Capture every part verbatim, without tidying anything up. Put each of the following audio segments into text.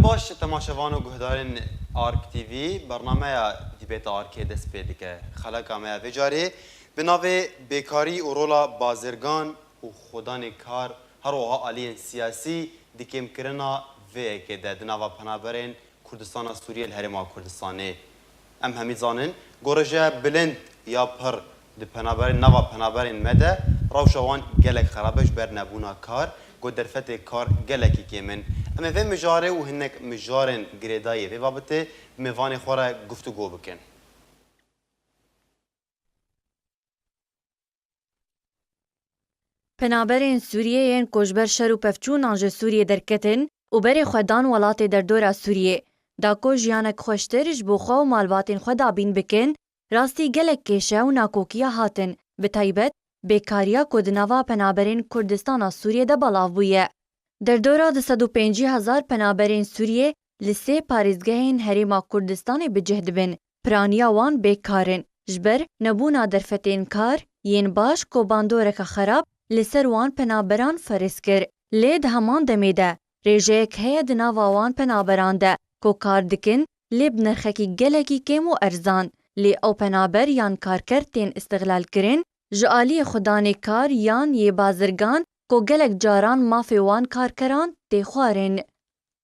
Baş temaşevan û guhdarên Ark T V, bernameya Dîbêta Arkê dest pê dike. Xeleka me ya vê carê bi navê Bêkarî û rola bazirgan û xwedanê kar, her wiha aliyên siyasî di kêmkirina vê yekê de di nava penaberên Kurdistana Sûriyê li Herêma Kurdistanê. Em hemî zanin, ku rêjeya bilind ya pir di penaberên, nava penaberên me de rewşa wan gelek xerab e ji ber nebûna kar, ku derfetê kar gelekî kêm in. Em ê vê mijarê û hinek mijarên girêdayî vê babetê bi mêvanê xwe re guftûgo bikin. Penaberên Sûriyê yên ku ji ber şer û pevçûnan ji Sûriyê derketin û berê xwe dan welatê derdora Sûriyê, da ku jiyanek xweştir ji bo xwe û malbatên xwe dabîn bikin, rastî gelek kêşe û nakokiya hatin, bi taybet bêkariya ku di nava penaberên Kurdistana Sûriyê de belav bûye. Derdora du sed û pêncî hezar penaberên Sûriyê li sê parêzgehên Herêma Kurdistanê bi cih dibin, piraniya wan bêkar in. Ji ber nebûna derfetên kar yên baş ku bandoreke xerab li ser wan penaberan ferz kir. Lê di heman demê de rêjeyek heye di nava wan penaberan de ku kar dikin, lê bi nirxekî gelekî kêm û erzan. Lê ew penaber yan karker tên îstixlalkirin, ji aliyê xwedanê kar yan yê bazirgan ku gelek caran mafê wan karkeran tê xwarin.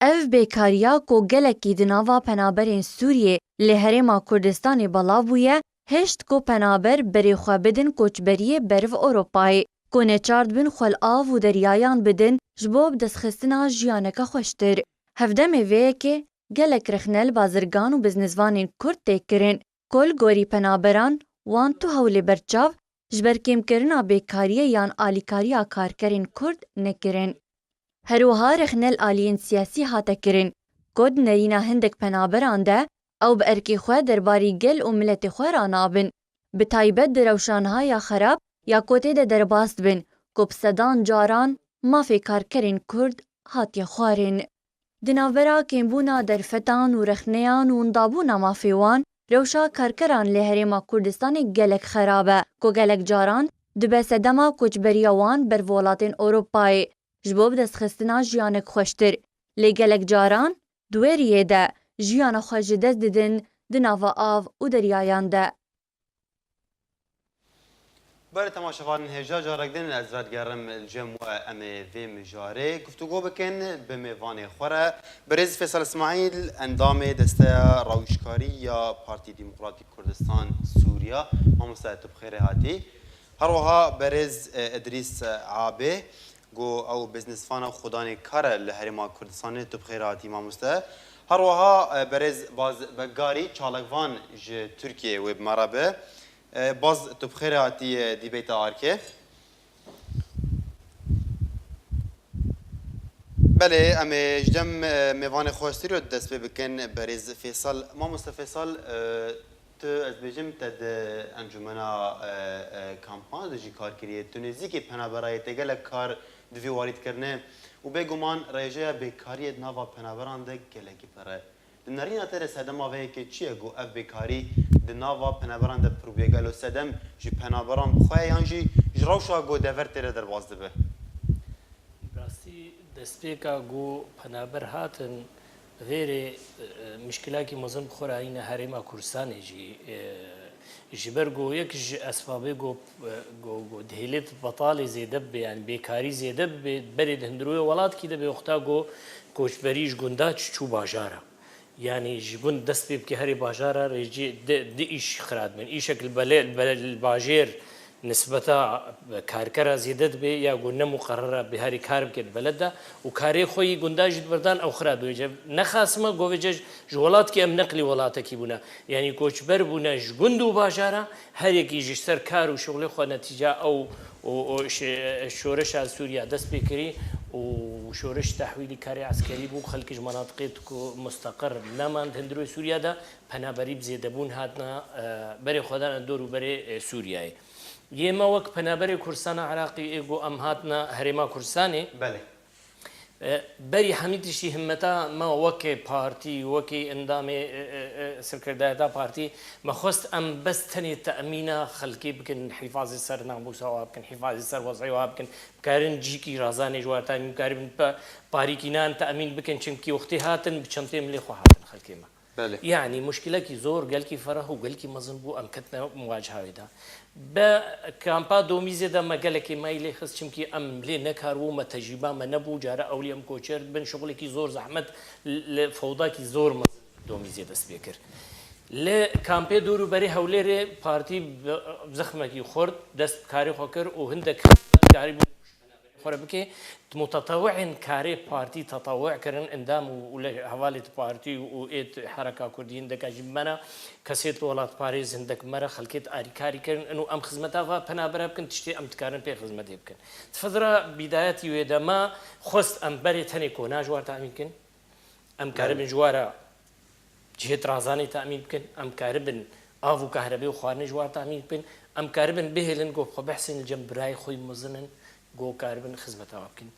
Ev bêkariya ku gelekî di nava penaberên Sûriyê li Herêma Kurdistanê belav bûye, hişt ku penaber berê xwe bidin koçberiyê ber bi Ewropayê, ku neçar dibin xwe li av û deryayan bidin ji bo bi destxistina jiyaneke xweştir. Hevdemê vê yekê gelek rexne li bazirgan û biznesvanên Kurd tê kirin, ku li gorî penaberan wan tu hewlê berçav ji ber kêmkirina bêkariyê yan alîkariya karkerên Kurd nekirin. Her wiha rexne li aliyên siyasî hate kirin, ku di nerîna hindek penaberan de ew bi erkê xwe derbarî gel û miletê xwe ranabin. Bi taybet di rewşa niha ya xerab ya ku tê de derbas dibin, ku bi sedan caran mafê karkerên Kurd hatiye xwarin. Di navbera kêmbûna derfetan û rexneyan û windabûna mafê wan, rewşa karkeran li Herêma Kurdistanê gelek xerab e, ku gelek caran dibe sedema koçberiya wan ber bi welatên Ewropayê, ji bo bi destxistina jiyanek xweştir. Lê gelek caran di wê riyê de jiyana xwe ji dest didin di nava av û deryayan de. Berê temaşevanên hêja, carek din ez vedigerim li cem we, em ê vê mijarê guftûgo bikin bi mêvanê xwe re. Birêz Fêsal Îsmaîl, endamê Desteya Rawîjkarî ya Partî Demokratîk Kurdistan Sûriya. Mamoste, tu bi xêrê hatî. Her wiha berêz, e, Idrîs, e, Abê, ku ew biznesvana xwedanê kar e li Herêma Kurdistanê, tu bi xêr hatî mamoste. Her wiha, e, berêz Baz Begarî, çalakvan ji Tirkiyeyê, wê bi me re be. E, Baz, tu bi xêr hatî, e, dîbêta Arkê. Belê, em ê ji dem, e, mêvanê xwe stûrî dest pê bikin, berêz Fêsal. Mamoste Fêsal, e, tu, ez bêjim, te di encûmena, e, e, kampan de jî kar kiriye. Tu nêzîkî penaberayê, te gelek kar di vî warî dikirine û bêguman rêjeya bêkariyê di nava penaberan de gelekî pir e. Li nerîna te de sedema vê yekê çi ye ku ev bêkarî di nava penaberan de pir bûye? Gelo sedem ji penaberan bi xwe ye yan jî ji rewşa ku dever tê de derbas dibe? Bi rastî destpêka ku penaber hatin, vêrê, e, mişkilakî mezin bi xwe re hîne Herêma Kurdistanê jî, e, ji ber ku yek ji esbabê ku, e, ku, ku dihêlê betalê zêde bibe, yanî bêkarî zêde bibe, berê di hundirûyê welatkî de bê wexta ku koçberî ji gunda çû bajara. Yanî ji gund dest pê bike herê bajara rêcî di, di îş xira dibin. Îşek li bele-, li bele-, li bajêr nisbeta karkera zêde dibe ya ku ne muqerrera bi herî kar bike di beled de û karê xwe yî gunda jî di berdan ew xira dibêje. Nexasime govêce ji welatkî em neqlî welatekî bûne. Yanî koçber bûne ji gund û bajara, her yekî ji ser kar û şixulê xwe netîca ew û, û şe-, şoreşa Sûriya dest pê kirî û şoreş tehwîlî karê eskerî bû, xelkî ji menatiqê ku musteqir nemand hundirê Sûriya de penaberî bi zêdebûn hatina, e, berê xwe dana dor û berê, e, Sûriyayê. Yê me wek penaberê Kurdistana Iraqî ê ku em hatina Herêma Kurdistanê. Belê. E, berî hemî tiştî himmeta me wekî partî, wekî endamê, e, e, e, serkirdayeta partî, me xwest em bes tenê te'mîna xelkê bikin, hîfazê ser namûsa wa bikin, hîfazê ser wez'ê wa bikin, bikarin cîkî razanê ji war te'mîn, bikaribin pe-, parîkînan te'mîn bikin, çimkî wextê hatin bi çemtê milê xwe hatin xelkê me. Belê. Yanî muşkilekî zor, gelkî fereh û gelkî mezin bû, em ketine muwaciha wê de. Bi kampa Domîzê de me gelekî maîlê xist, çimkî em lê nekaribû, me tecrîba me nebû, cara ewlî em koçer dibin, şixulekî zor zehmet, li fewdakî zor mezin Domîzê dest pê kir. Li kampê dor û berê Hewlêrê partî bi zexmekî xurt dest bi karê xwe kir û hindek karî bû xwe re bike. Mutetewîên karê partî tetewî kirin, endam û, û li hevalê di partî û ê di hereka kurdî hindeka jî bi me re, kesê di welatparêz hindek me re, xelkê di alîkarî kirin, û em xizmeta va penabera bikin, tiştê em dikarin pê xizmetê bikin. Di fidra bîdayetî wê de me xwest em berê tenê kona ji war te'mîn bikin. Em karibin ji wara cihê razanê te'mîn bikin, em karibin av û kahrebê û xwarinê ji war te'mîn bikin, em karibin bihêlin ku xwe behsên li cem birayê xwe yî mezin in, ku karibin xizmeta we bikin.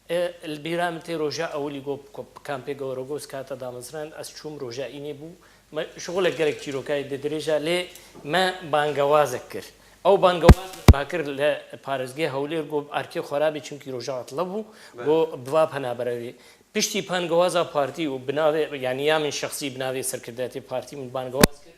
E, li bîra min tê roja ewilî ku, ku kampê Gawrogosk hate damezrand, ez çûm roja înê bû, me şixulek gelek çîrokayê de dirêj e, lê me bangewazek kir. Ew bangewaz me kir li parêzgehê Hewlêr, ku erkê xwe rabê, çimkî roja etla bû, ku bi va penabera wê. Piştî bangewaza partî û bi navê, yanî ya min şexsî bi navê serkirdayetê partî min bangewaz kir.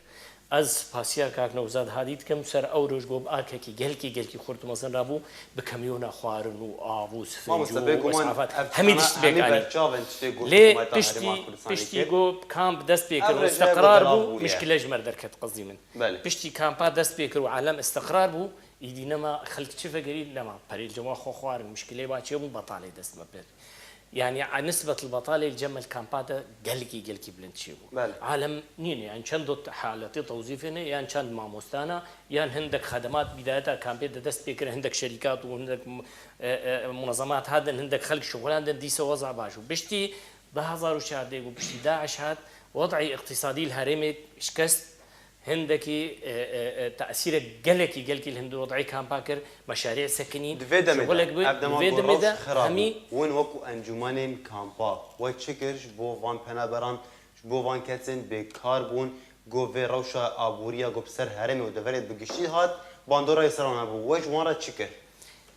Ez spasiya kak Newzad Hadî dikim ser ew roj ku bi arkekî gelkî, gelkî xurt û mezin rabû, bi kamyona xwarin û av û sifinc Mamoste, û bêguman esafat, ev hemî tişt hemî pêk anî. Berçav in tiştê ku Lê hikûmeta piştî, herêma Kurdistanê piştî kir. Ku kamp dest pê kir Ev û rêje istiqrar bû, bûye. Mişkile ji me derket qizî min. Belê. Piştî kampa dest pê kir û alem istiqrar bû, îdî nema xelk çi vegerî, nema perê li cema xwe xwarin, mişkilê ba çêbûn, betalê dest me pê. Yani, a nisbet li betalê li cem el kampa de gelkî, gelkî bilind çêbû. Belê. Alem nîne, yani çend ot haletê tewzîfê ne, yan çend mamosta ne, yan hindek xedemat bîdayeta kampê de dest pê kir, hindek şerîkat û hindek, e, e, munezemat hadin, hindek xelk şixulandin, dîse weza baş û piştî du hazar û çardeh û piştî DAIŞ hat, wed'î iqtîsadî li herêmê şikest, hindekî, e, e, e, tesîrek gelekî, gelkî li hindî wed'ê kampa kir, meşarî sekinî, Di vê demê de, şixulek bi, ev dema di vê ku demê rewş de xirab bû, hemî hûn wekû encûmenên kampa we çi kir ji bo van penaberan, ji bo van kesên bêkar bûn, ku vê rewşa aboriya ku bi ser herêmê û deverê bi giştî hat, bandora wê ser wan hebû. We ji wan re çi kir?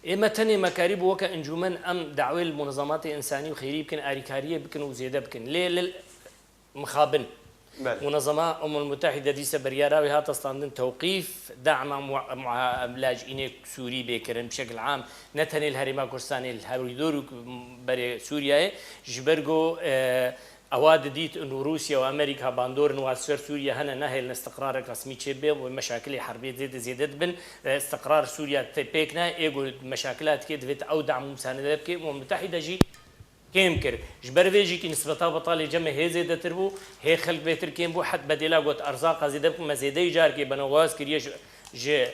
Ê me tenê me karîbû weke encûmen em dawê li munezematê însanî û xêrî bikin, alîkariyê bikin û zêde bikin. Lê li mixabin. Belê. Munezema Umul Mutehîde dîse biryara wê hate standin tewqîf, dema mua-, mua-, lacînê Sûrî bê kirin, bi şekil am, ne tenê li Herêma Kurdistanê, li hewrîdor û berê Sûriyeyê, ji ber ku, e, ewa didît û Rûsya û Amerîka bandorên wan ser Sûriye hene, nahêlin istiqrarek resmî çêbibe, û meşakilê herbê zêde zêde dibin, e, istiqrar Sûriye tê pêk ne, ê ku meşakila dike divêt ew dam û misanede bike, Umul Mutehîde jî kêm kir. Ji ber vê jî kî nisbeta betalê cem me hê zêdetir bû, hê xelk bêtir kêm bû, het bedêla got erzaqa zêde bikin, me zêdeyî carkê bangewaz kiriye ji, ji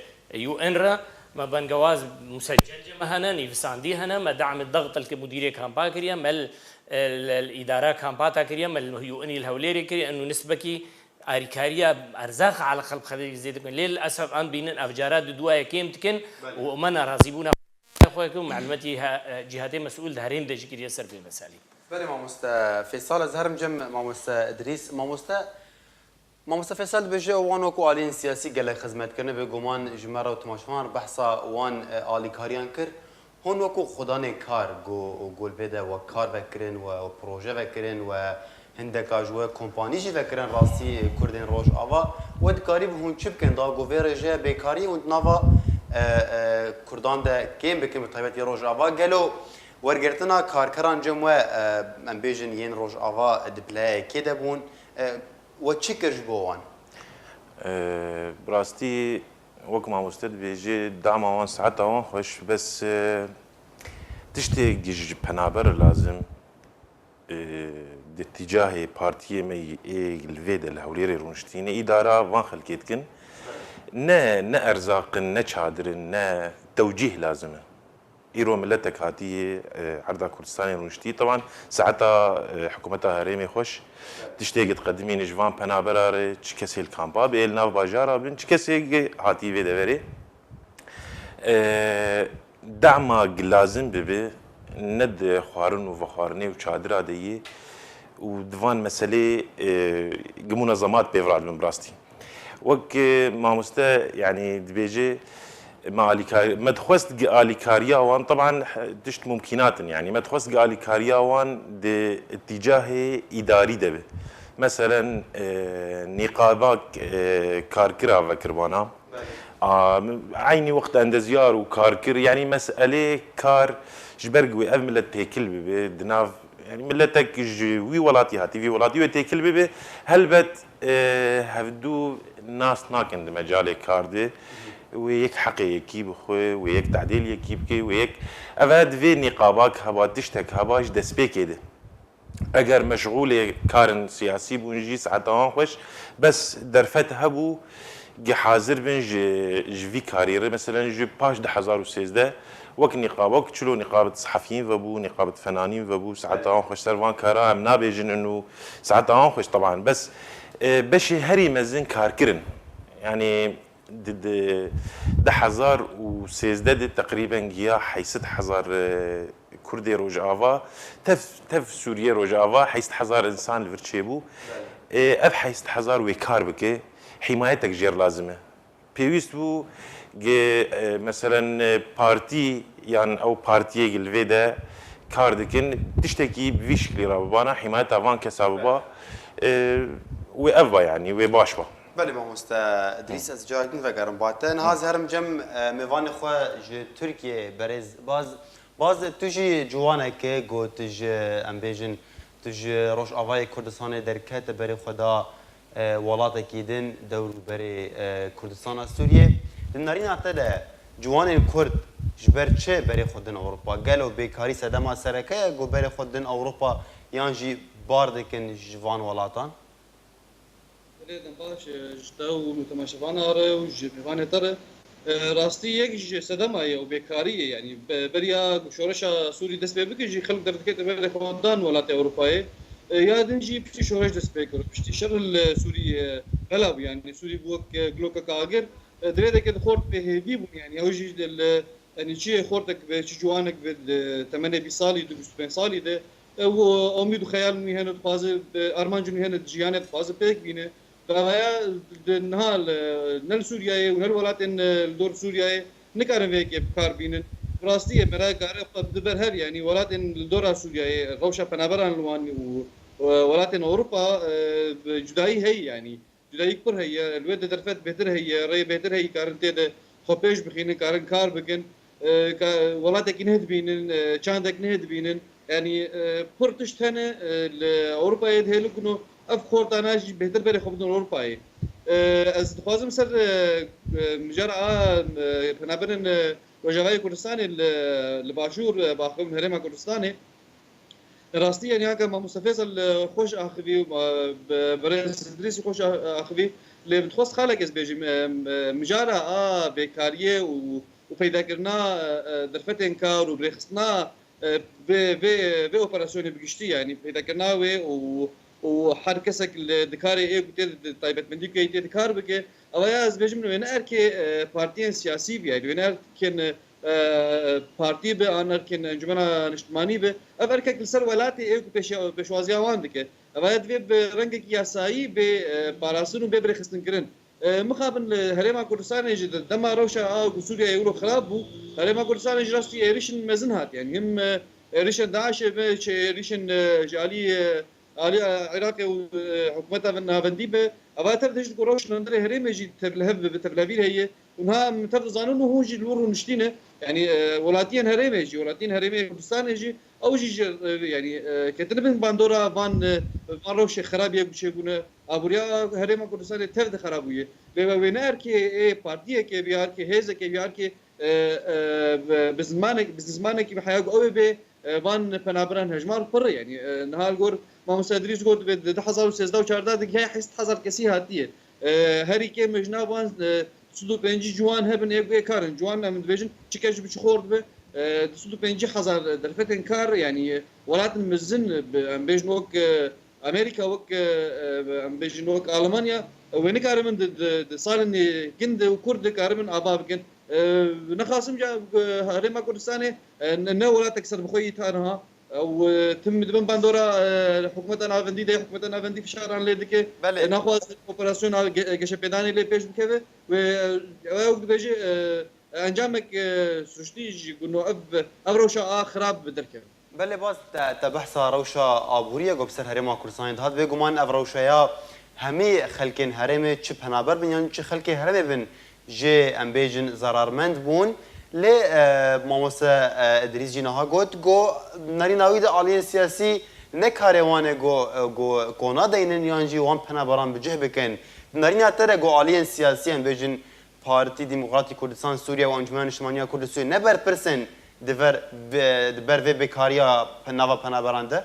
U N re, me bangewaz museccel cem me hene, nivîsandî hene, me dam ed-dagt li mudîrê kampa kiriye, me li, li, li îdara kampa ta kiriye, me li U N li Hewlêrê kiriye, û nisbekî arîkariya erzaqa eleqel bi xelkê zêde bikin. Lê li esef em bînin ev cara di duwaye kêm dikin Belê. Û me nerazîbûna xwe ku malûmetî he-, cîhatê mesûl di herêm de jî kiriye ser vê meselê. Belê mamoste Fêsal, ez herim cem mamoste Idrîs. Mamoste, mamoste Fêsal dibêje wan wekû aliyên siyasî gelek xizmet kirine, bêguman ji me re û temaşevan re behsa wan, e, alîkariyan kir. Hûn wekû xudanê kar, ku, ku li vê de we kar vekirin, we proje vekirin, we hindeka ji we kompanî jî vekirin rastî Kurdên Rojava, we dikarî bi hûn çi bikin? Da ku vê rêjeye bêkariyê hûn di nava, e, e, Kurdan de kêm bikin, bi taybetî Rojava. Gelo wergirtina karkeran cem we, e, em bêjin yên Rojava di pileyekê de bûn, e, we çi kir ji bo wan? E, bi rastî wek mamoste dibêje, dema wan, saeta wan xweş, bes, e, tiştê ji penaber lazim, e, di tîcahê partiyê me yî ê li vê de li Hewlêrê rûniştîne, îdara van xelkê dikin. Ne, ne erzaq in, ne çadir in, ne tewcîh lazim e. Îro miletek hatiye, e, erda Kurdistanê rûniştî. Teban saeta, e, hikûmeta herêmê xweş tiştê diqedimîne ji van penabera re, çi kesê li kampa bê, li nav bajara bin, çi kesê hatî vê deverê. E, dema lazim bibe, ne di xwarin û vexwarinê û çadira de yê û di van meselê, e, gi munazemat pê ve radibin bi rastî. Wek, e, mamoste, yanî dibêje, me alîkar-, me dixwest gi alîkariya wan, teban, tişt mumkînat in, yanî me dixwest gi alîkariya wan di îtîcahê îdarî de be. Meselen, e, nîqabak, e, karkira vekirbana. A, eynî wext endezyar û karkir, yanî meselê kar ji ber ku ev milet têkil bibe, di nav, yanî miletek ji wî welatî hatî, vî welatî wê têkil bibe, helbet, e, hevdû nas nakin di mecalê kar de, wê yek heqê yekî bixwe, wê yek tadêl yekî bike, wê yek, ev e, divê nîqabak heba, tiştek heba ji destpêkê de. Eger meşxûlê karin siyasî bûn jî, saeta wan xweş, bes derfet hebû, gi hazir bin ji, ji vî karî re, meselen ji paş du hezar û sêzdeh, wek nîqab, wek çilo nîqab di sehefiyîn vebû, nîqab di fenanîn vebû, saeta wan xweş ser van kara em nabêjin û saeta wan xweş teban. Bes, e, beşê herî mezin karkirin. Yanî, di, di du hezar û sêzdeh de teqrîben giya heyşt hezar, e, Kurdê Rojava, tev, tev Sûriyê Rojava heyşt hezar însan li vir çêbû. E, ev heyşt hezar wê kar bike, hîmayetek jêr lazim e. Pêwîst bû gi, e, meselen, e, partî yan ew partiyê li vê de kar dikin, tiştekî bi vî şiklî re bibana, hîmayeta van kesa biba, e, wê ev ba, yanî wê baş ba. Belê mamoste Îdrîs, ez carek din vegerim ba te. Niha ez herim cem, e, mêvanê xwe ji Tirkiyê, berêz Baz. Baz, tu jî ciwanek e, got ji, em bêjin, tu ji Rojavayê Kurdistanê derkete berê xwe da, e, welatekî din dewr û berê, e, Kurdistana Sûriyê. Di nerîna te de ciwanên Kurd ji ber çi berê xwe din Ewropa? Gelo bêkarî sedema sereke ye ku berê xwe din Ewropa yan jî bar dikin ji van welatan? Belê, dem baş, e, ji te û temaşevana re û ji mêvanê te re. E, rastî yek ji sedema ye û bêkarî ye. Yanî be-, beriya ku şoreşa Sûrî dest pê bike jî xelk derdikete berê xwe dan welatê Ewropayê. E, ya din jî piştî şoreş dest pê kir. Piştî şer li Sûrî, e, bela bû. Yanî Sûrî bû wek, e, glokek agir. E, di vê dekê de xort bêhêvî bûn. Yanî ew jî li, li Yanî çi xortek be, çi ciwanek be, di temenê bîst salî, du bîst pênc salî de, ew umîd û xeyalên wî hene, dixwaze, e, armancên wî hene, di jiyanê dixwaze pêk bîne. Bi vaya di niha li, ne li Sûriyeyê û ne li welatên, e, li dor Sûriyeyê nikarin vê yekê bi kar bînin. Bi rastî ye, me re kare xwe bide ber hev, yanî welatên li dora Sûriyeyê, rewşa penaberan li wan û, e, welatên Ewropa, e, bi cudayî heye, yanî. Cudayîk pir heye, li wê de derfet bêtir heye, rê bêtir heye, karin tê de xwe pêş bixînin, karin kar bikin, e, ka-, welatekî neh dibînin, e, çandek neh dibînin. Yanî, e, pir tişt hene, e, li Ewropayê dihêlin ku ev xortana jî bêtir berê xwe bidin Ewropayê. E, ez dixwazim ser, e, e, mijara a, e, penaberên, e, Rojavayê Kurdistanê li, li Başûr, e, baxivim Herêma Kurdistanê. Rastî, yanî, heke mamoste Fêsal, e, xweş axivî û, e, be-, berêz Îdrîsî xweş a-, axivî. Lê min dixwest xalek ez bêjim, e, e, mijara a bêkariyê û, û peydakirina, e, e, derfetên kar û birêxistina, e, vê, vê, vê operasyonê bi giştî, yanî peydakirina wê û, û her kesek li dikarê ê ku tê di taybetmendî ku ê tê dikar bike, ew ya ez bêjim wê ne erkê, e, partiyên siyasî bî, yanî wê ne erkên, e, e, partî be, an erkên Encûmena Niştimanî be, ev erkek li ser welatê ê ku pêşiya-, pêşwaziya wan dike. Ev aya divê bi rengekî yasayî bê, e, parastin û bê birêxistinkirin. E, mixabin li Herêma Kurdistanê jî di dema rewşa a ku Sûriyeyê wilo xirab bû, Herêma Kurdistanê jî rastî êrişin mezin hat. Yanî him, e, êrişên DAIŞê be, çi êrişên, e, ji alî, e, alî, e, Iraqê û, e, hikûmeta navendî be, eva tev de jî ku rewş li hundirê herêmê jî tevlihev, bi tevlihevî heye. Û niha em tev dizanin û hûn jî li wir rûniştî ne. Yanî, e, welatiyên herêmê jî, welatiyên herêmê Kurdistanê jî, ew jî ji, e, yanî, e, ketine bin bandora van, e, van rewşê xerabiyê ku çêbûne. Aboriya herêma Kurdistanê tev de xerabûye. Lê wê ne erkê ê partiyekê, vê erkê hêzekê, vê erkê e, e, bi, bi zimanek-, bi zimanekî bi heya ku ew ê bê, e, van penaberan hejmar pir e. Yanî, e, niha li gor Mamoste Îdrîs got, vê di du hezar û sêzdeh û çardeh de gihe heyşt hezar kesî hatiye. E, herî kêm ji nav wan, e, du sed û pêncî ciwan hebin, ê, ê kar in. Ciwan em dibêjin, çi keç bi çi xort be, e, du sed û pêncî hezar derfetên kar, yanî, e, welatên mezin, e, bi, em bêjin wek, e, Amerîka, wek, e, e, em bêjin wek Almanya, e, wê nikaribin di, di, di salên, e, kin de û kurt de karibin ava bikin. E, nexasim ca, e, Herêma Kurdistanê, e, ne, ne welatek serbixwe yî ta niha. Ew, e, tim di bin bandora, e, hikûmeta navendî de, hikûmeta navendî fişaran lê dike. Belê. E, naxwaz operasyona ge-, geşepêdanê lê pêş bikeve. Wê, e, ew dibêje, e, encamek, e, suçlî jî gund ev, ev rewşa a xirab bi derkeve. Belê, baz te, te behsa rewşa aboriyê ku bi ser Herêma Kurdistanê dihat. Bêguman ev rewşeya hemî xelkên herêmê, çi penaber bin yan çi xelkê herêmê bin, jê em bêjin zerarmend bûn. Lê, e, mamoste, e, Idrîs jî niha got ku nerîna wî de aliyên siyasî ne karê wan e ku, e, ku kona deynin yan jî wan penaberan bi cih bikin. Di nerîna te de ku aliyên siyasî, em bêjin Partî Demokratî Kurdistan Sûriye û Encûmena Niştimaniya Kurd li Sûriye ne berpirs in di ver, di ber vê bêkariya pe-, nava penaberan de?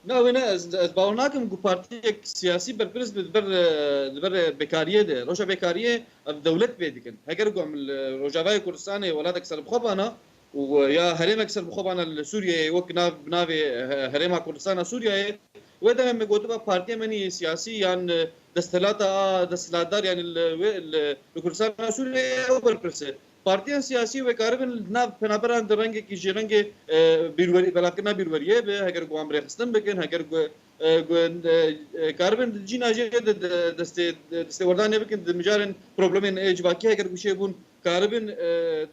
Na, wê ne, ez, ez bawer nakim ku partiyek siyasî berpirs be di ber, e, di ber, e, bêkariyê de. Roja bêkariyê ev dewlet pê dikin. Heger ku em li Rojavayê Kurdistanê welatek serbixwe bana û ya herêmek serbixwe bana li Sûriyeyê wek nav, bi navê, e, Herêma Kurdistana Sûriyeyê, wê demê me gotiba partiya me nî siyasî yan, e, desthilata a, desthilatdar, yani li, wê, li, li Kurdistana Sûriyeyê ew berpirs e. Partiyan siyasî wê karibin li nav penaberan di rengekî jî rengê, e, bîrwerî, belavkirina bîrweriyê be, heger ku wan bi rêxistin bikin, heger ku, e, ku, e, e, karibin di cîna jê de, de, destê, de, destêwerdanê bikin di mijarên problemên, e, civakî heger ku çêbûn, karibin, e, e,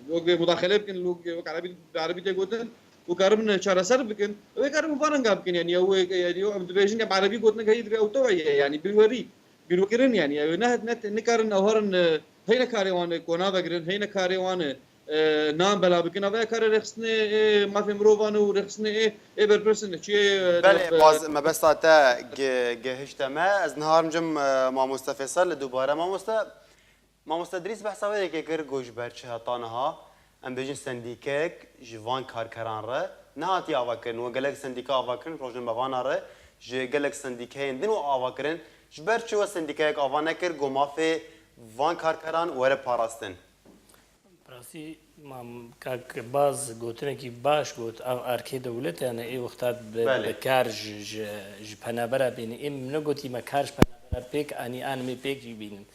wek vê mudaxele bikin, wek, wek erebî, bi erebî tê gotin, û karibin çareser bikin, wê karibin van renga bikin, yani ew, yani ew em dibêjin em erebî gotinek heyî divê ew teweyê, yani bîrwerî. Bîrwekirin, yani ew ne, ne, nikarin ew herin, e, heyne karê wan, e, kona vegirin, heyne karê wan, e, e, nan bela bikin. Ev karê rêxistinê, e, mafê mirovan û rêxistinê, e, e, berpirsên çiyê, e, Belê, e, baz mebesta te ge-, gehişte me. Ez niha rimcim, e, mamoste Fêsal li dubare. Mamoste, mamoste Idrîs behsa wê yekê kir ku ji ber çi heta niha, em bêjin sendîkeyek ji van karkeran re nehatiye avakirin. We gelek sendîke avakirin, rojnamevana re, ji gelek sendîkeyên din we avakirin. Ji ber çi we sendîkeyek ava nekir ku mafê van karkeran were parastin? Bi rastî, mam, kak Baz gotinekî baş got, ev erkê dewletê, yani ê wexta bi, Belê. bi kar ji, ji, ji penabera bînin. Ê min negotî me kar ji penabera pêk anî, an me pêk jî bînin.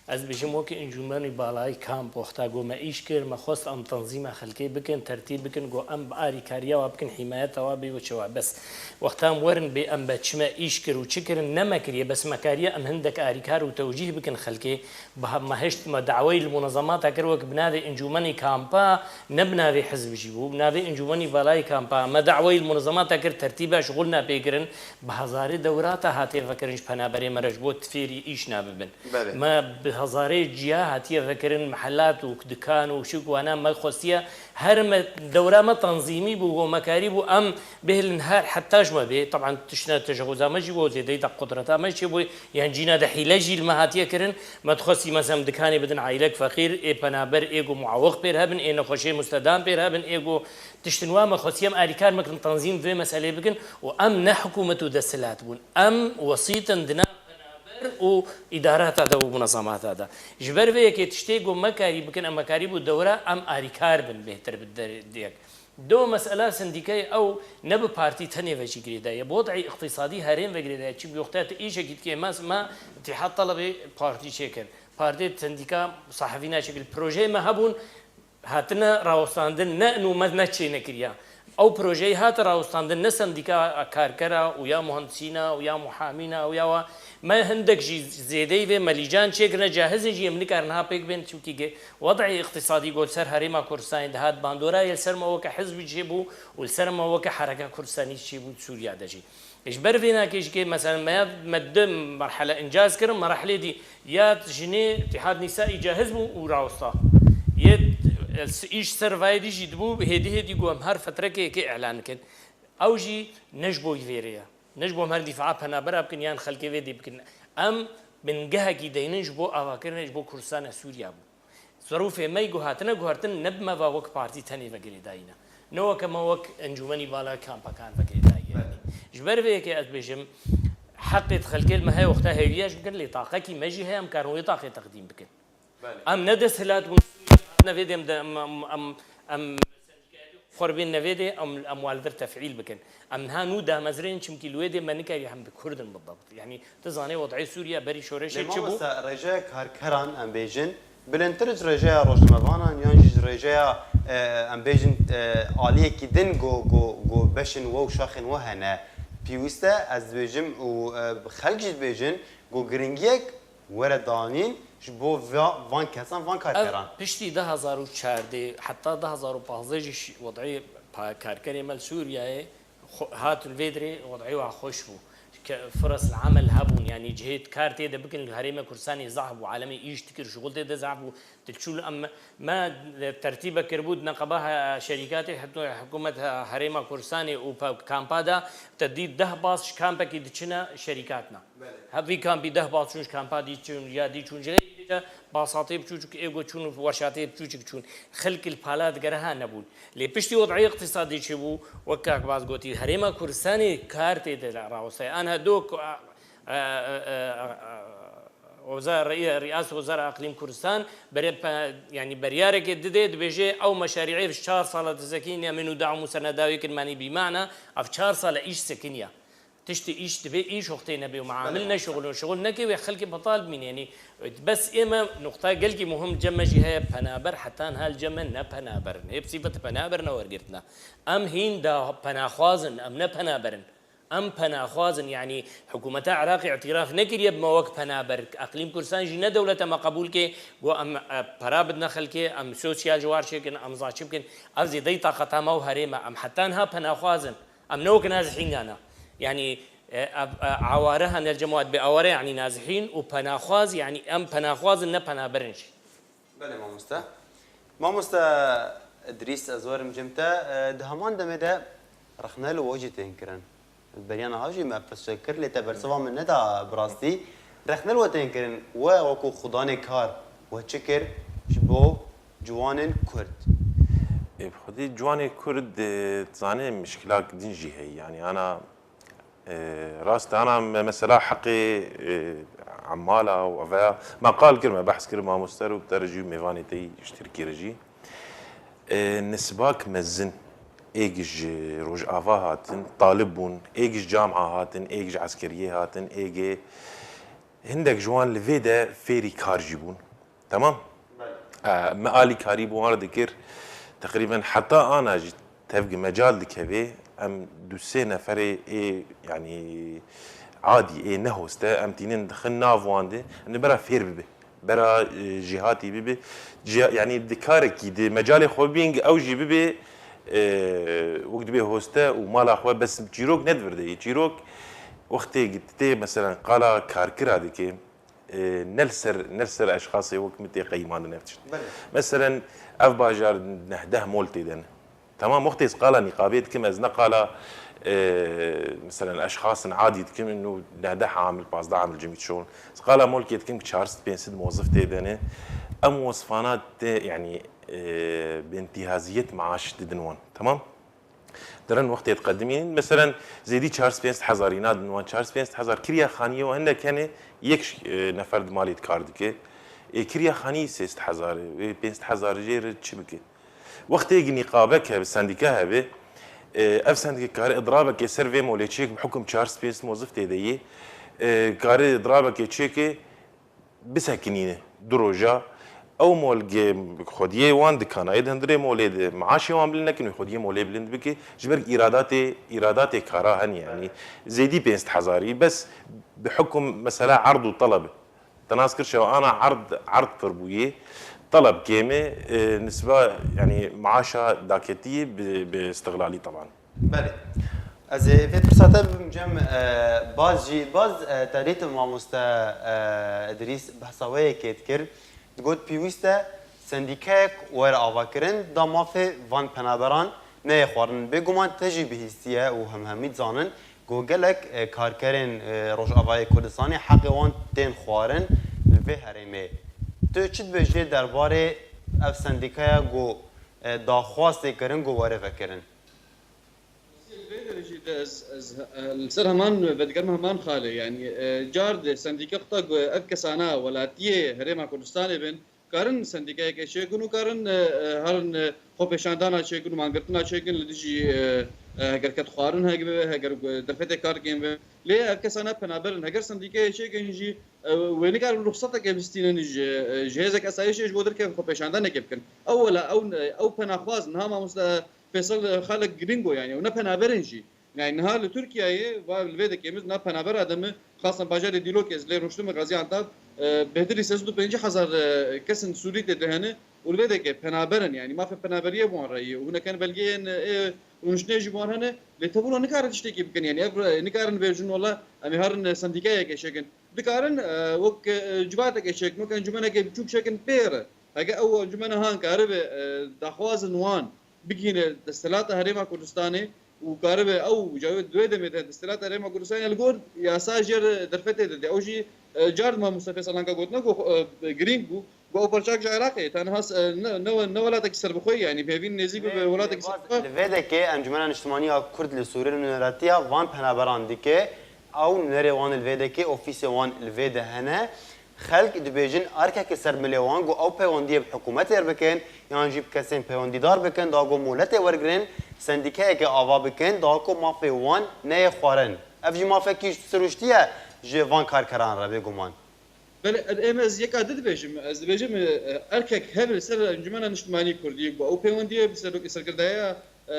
Ez dibêjim wekî Encûmenî Balayî Kamp wexta got me îş kir, me xwest em tenzîma xelkê bikin, tertîb bikin, got em bi arîkariya wa bikin, hîmayeta wa bê û çewa. Bes wexta em werin bê em be çi me îş kir û çi kirin, ne me kiriye, bes me kariye em hindek arîkar û tewcîh bikin xelkê. Bi ha-, me hişt me daweyî li munezemata kir wek bi navê Encûmenî Kampa, ne bi navê hizb jî bû, bi navê Encûmenî Balayî Kampa, me daweyî li munezemata kir tertîba şixulna pê kirin, bi hezarê dewrata hatiye vekirin ji penaberê me re ji bo tifêrî îş nabibin. Belê. Me bi hezarê ciya hatiye vekirin, mehelat û dikan û şik wana me xwestiye. Her me dewra me tenzîmî bû, got me karî bû, em bihêlin her heta ji me bê. Teban tiştine tejawuza me jî bû, zêdeyî de qudreta me çê bû, yan cîna de hîle jî li me hatiye kirin. Me dixwestî, mesela, em dikanê bidin aîlek feqîr, ê penaber, ê ku muawiq pêr hebin, ê nexweşê mustedan pêr hebin, ê ku tiştin wa me xwestî em alîkar me kirin tenzîm vê meselê bikin û em ne hikûmet û desthilat bûn. Em wesît in di nav penaber û îdarata de û munezemata de. Ji ber vê yekê tiştê ku me karî bikin, em me karî bû dewra em alîkar bin bêhtir bi der-, diyek. Do mesela sendîkayê ew ne bi partî tenê ve jî girêdayî ye. Bi wed'ê îqtîsadî herêm ve girêdayî ye. Çimkî wexta tu îşekî dikê, me, me Îtîhad Telebê partî çêkir. Partî sendîka sahefî naçêkir. Projeyê me hebûn, hatine rawestandin, ne nû me ne çênekiriya. Ew projeyê hate rawestandin, ne sendîka karkera û ya muhendisîna û ya muhamîna û ya wa. Me hindek jî zêdeyî vê me lîcan çêkirine, cahiz in jî em nikarin ha pêk bên, çimkî ge-, wed'ê îqtîsadî ku li ser Herêma Kurdistanê dihat bandora ye, li ser me weke hizbî çêbû û li ser me weke Hereka Kurdistanî çêbû Sûriya de jî. Ji ber vê nakê jî ke, mesela, me ya, me du merhele încaz kirin, merhelê dî ya jinê Îtîhad Nîsaî cahiz bû û rawesta. Yê, e, s-, îş ser vayê dî jî dibû, hêdî hêdî ku em her fetrekê yekê îlan bikin. Ew jî ne ji bo vê rê ye. Ne ji bo em her dîfaa penabera bikin yan xelkê vê dê bikin. Em bingehekî deynin ji bo avakirinê, ji bo Kurdistana Sûriya bû. Zerûfê me yî ku hatine guhertin ne bi me ve wek partî tenê ve girêdayî ne. Ne weke me wek Encûmenî Bala Kampakan ve girêdayî ye. Belê. Ji ber vê yekê ez dibêjim, heqê di xelkê li me heye wexta hêviya ji bikin, lê taqekî me jî heye, em karin wê taqê teqdîm bikin. Belê. Em ne desthilat bûn, ne vê dê em de, em, em, em, em Xwe ribên nevêdê em, em wan li vir tefîl bikin. Em niha nû damezrên, çimkî li wê dê me nikarî hem bi Kurd in bidebt. Yanî, tu zanê wed'ê Sûriye berî şoreşê çi bû? Lê mamoste, rêje karkeran, em bêjin, Bilindtir ji rêjeya rojnamevanan yan jî ji rêjeya, e, em bêjin, e, aliyekî din ku, ku, ku beşên we û şaxên we hene. Pêwîst e, ez dibêjim û, e, xelk jî dibêjin ku giringiyek were danîn ji bo va-, van kesan, van karkeran. Ev piştî du hazar û çardeh heta du hazar û pazdeh jî şi-, wedî pa-, karkerê me li Sûriyeyê xwe-, hatin vê dirê wedî wa xweş bû. Ke-, firas li emel hebûn, yanî cihê kar tê de bikin li Herêma Kurdistanê zehf bû, alemê îş dikir, şixul tê de zehf bû. Diçûn em, me tertîbe kiribû di neqeba he-, şerîkatê, heta hikûmet he-, Herêma Kurdistanê û pe-, kampa de, te dît deh bas ji kampekî diçine şerîkatna. Belê. Hevî kampî deh bas çûn ji kampa dî çûn, ya dî çûn ji xeyrî de basatê biçûçik ê go çûn û weşatê biçûçik çûn. Xelk li pala digere ha nebûn. Lê piştî wedî îqtîsadî çi bû, wek kak Baz gotî, Herêma Kurdistanê kar tê de rawesteye. An he do ku, a, a, a, a, a, Weza-, Rî-, Rîyas Wezara Eqlîm Kurdistan bere pe-, yanî beryarekê dide, dibêje ew meşarîê ji çar sala disekiniye min û dawam û seneda wê kirmanî bîmana, ev çar sala îş sekiniye. Tiştê îş dibê îş wextê nebe û muamil Belê. neşixulin, şixul neke wê xelkê betal bimîne. Yanî, bes ême nuqta gelkî muhim cem me jî heye, penaber heta niha li cem me ne penaber in. Hê bi sîfet penaber ne wergirtina. Em hîn da penaxwaz in, em ne penaber in. Em penaxwaz in, yanî hikûmeta Iraqê îtiraf nekiriye bi me wek penaber. Eqlîm Kurdistan jî ne dewlete me qebûl ke, got em, e, pera bidine xelkê, em sosyal ji war çêkin, em za çi bikin. Ev zêdeyî taqeta me û herêma. Em heta niha penaxwaz in. Em ne wek nazihîngana. Yanî, e, ev, e, aware hene li cem we dibê aware, yanî nazihîn û penaxwaz, yanî em penaxwaz in, ne penaber in jî. Belê mamoste. Mamoste Idrîs, ez werim cem te. E, di heman demê de rexne li we jî tên kirin. Beriya niha jî me pirsek kir, lê te bersiva min neda bi rastî. Rexne li we tên kirin, we wekû xudanê kar, we çi kir ji bo ciwanên Kurd? Ê, bi xwedî ciwanê Kurd, e, dizanê mişkilak din jî heye. Yanî ana, e, rast e, ana me mesela heqê, e, emala û eveya me qal kir, me behs kir, mamoste re û bi te re jî û mêvanê te yî ji Tirkiyê re jî. E, nisbak mezin êg ji Rojava hatin, talib bûn, êg ji camia hatin, êg ji eskeriyê hatin, êgê hindek ji wan li vê de fêrî kar jî bûn. Temam? Belê. E, me alîkarî bi wan re dikir. Teqrîben heta ana jî tevgi mecal dikeve, em du sê neferê ê, yanî adî, ê nehoste, em tînin dixin nav wan de, em dê bera fêr bibe. Bera, e, jêhatî bibe. Ciha-, yanî di karekî, di mecalê xwe bîn, ew jî bibe, e, wek dibê hoste û mala xwe bes çîrok ne di vir de ye. Çîrok wextê tê, meselen, qala karkira dike, e, ne li ser, ne li ser eşxasê wek min tê qeyimandin ev tişt. Belê. Meselen, ev bajar neh deh mol tê de ne. Temam, wextê ez qala nîqabê dikim, ez ne qala, e, meselen, eşxasên adî dikim, û neh deh amil, pazdeh amil cimî şol. Ez qala molkê dikim ki çar sed pênc sed mozif tê de ne. Em wesfana tê, yanî, e, bi intihaziyet maaş didin wan. Temam? Dirin wextê diqedimînin, meselen, zêdî çar sed pênc sed hezarî nadin wan, çar sed pênc sed hezar. Kirya xaniyê wan hindek hene, yek, e, nefer di malê dikar dike. Ê, kirya xanî sê sed hezar e, wê pênc sed hezar jê re çi bike? Wextê ki nîqabek hebe, sendîka hebe, e, ev sendîka kare idrabekê ser vê molê çêk bi hukum çar sed pênc sed mozif tê de yê, e, kare idrabekê çêke, bisekinîne du roja. Ew molgê xwediyê wan dikana yê di hundirê molê de maaşê wan bilind nekin, wê xwediyê molê bilind bike. Ji ber îradatê, îradatê kara hene, yanî zêdî pênc sed hezarî, bes bi hukum mesela erd û teleb. Te nas kir şew ana erd, erd pir bûye, teleb kêm e, e, nisba, yanî maaşa daketiyê bi, bi istiqlalî teban. Belê. Ez ê vê pirsa te bibim cem, e, Baz jî. Baz, e, te dît mamoste, e, Idrîs behsa wê yekê dikir. Digot pêwîst e sendîkeyek were avakirin, da mafê van penaberan neyê xwarin. Bêguman te jî bihîstiye û hemhemî dizanin ku gelek, e, karkerên, e, Rojavayê Kurdistanê heqê wan tên xwarin li vê herêmê. Tu çi dibêjî derbarê ev sendîkaya ku, e, daxwaz tê kirin ku were vekirin? Li vê derê jî de ez, ez, e, li ser heman vedigerim heman xalê. Yanî, e, car de sendîke xwe ku ev kesana welatiyê Herêma Kurdistanê bin, karin sendîkeyeke çêkin û karin, e, e, herin, e, xwepêşandana çêkin û mangirtina çêkin li dijî, e, e, heger kedxwarin hek bibe, heger derfetê kar dikên be. Lê ev kesa ne penaber in. Heger sendîkeyê çêkin jî, e, wê nikarin ruxseteke bistînin ji, e, ji hêzek esayîşê ji bo derkevin xwepêşandanekê bikin. Ewwela ew, ew penaxwaz niha mamoste Fêsal, e, xalek girîng bû, yanî ew ne penaber in jî. Yanî niha li Tirkiyeyê va li vê dekê min na penabera de min, xasan bajarê Dîlokê ez lê rûniştime Gaziantep, e, bêhtirî sê sed û pêncî hezar, e, kesên Sûrî tê de hene û li vê dekê penaber in, yanî mafê penaberiyê bi wan re ye û hinek hene belgeyên, e, rûniştinê jî bi wan hene, lê tevî wilo nikarin tiştekî bikin, yanî ev re nikarin bêjin wela em ê herin, e, sendîkayeke çêkin. Dikarin, e, wek, e, civateke çêkin, wek encûmeneke biçûk çêkin pê re. Heke ew encûmena han karibe, e, daxwazin wan bigihîne desthilata Herêma Kurdistanê û karibe ew cawê di wê demê de desthilata Herêma Kurdistanê li gor yasa jê re derfetê dide. Ew jî, e, car dima Mustafa Salanka gotine ku, e, girîng bû. Ku ew parçak ji Iraqê ye. Taniha, e, ne, ne, ne welatekî serbixwe ye, yanî hêvîn nêzîk bibe welatekî serbixwe. Li vê dekê Encûmena Niştimanî ya Kurd li Sûriyê nûneratiya van penaberan dike. Ew nûnerê wan li vê dekê, ofîsê wan li vê de hene. Xelk dibêjin erkeke ser milê wan ku ew peywendiyê bi hikûmetê re bikin yan jî bi kesên peywendîdar bikin, da ku moletê wergirin, sendîkeyeke ava bikin, da ku mafê wan neyê xwarin. Ev jî mafekî sirûştî ye ji van karkeran re bêguman. Belê, em ez yeka di dibêjim. Ez dibêjim, e, erkek hebe li ser Encûmena Niştimanî Kurdî ku ew peywendiyê bi serokê serkirdeya, e,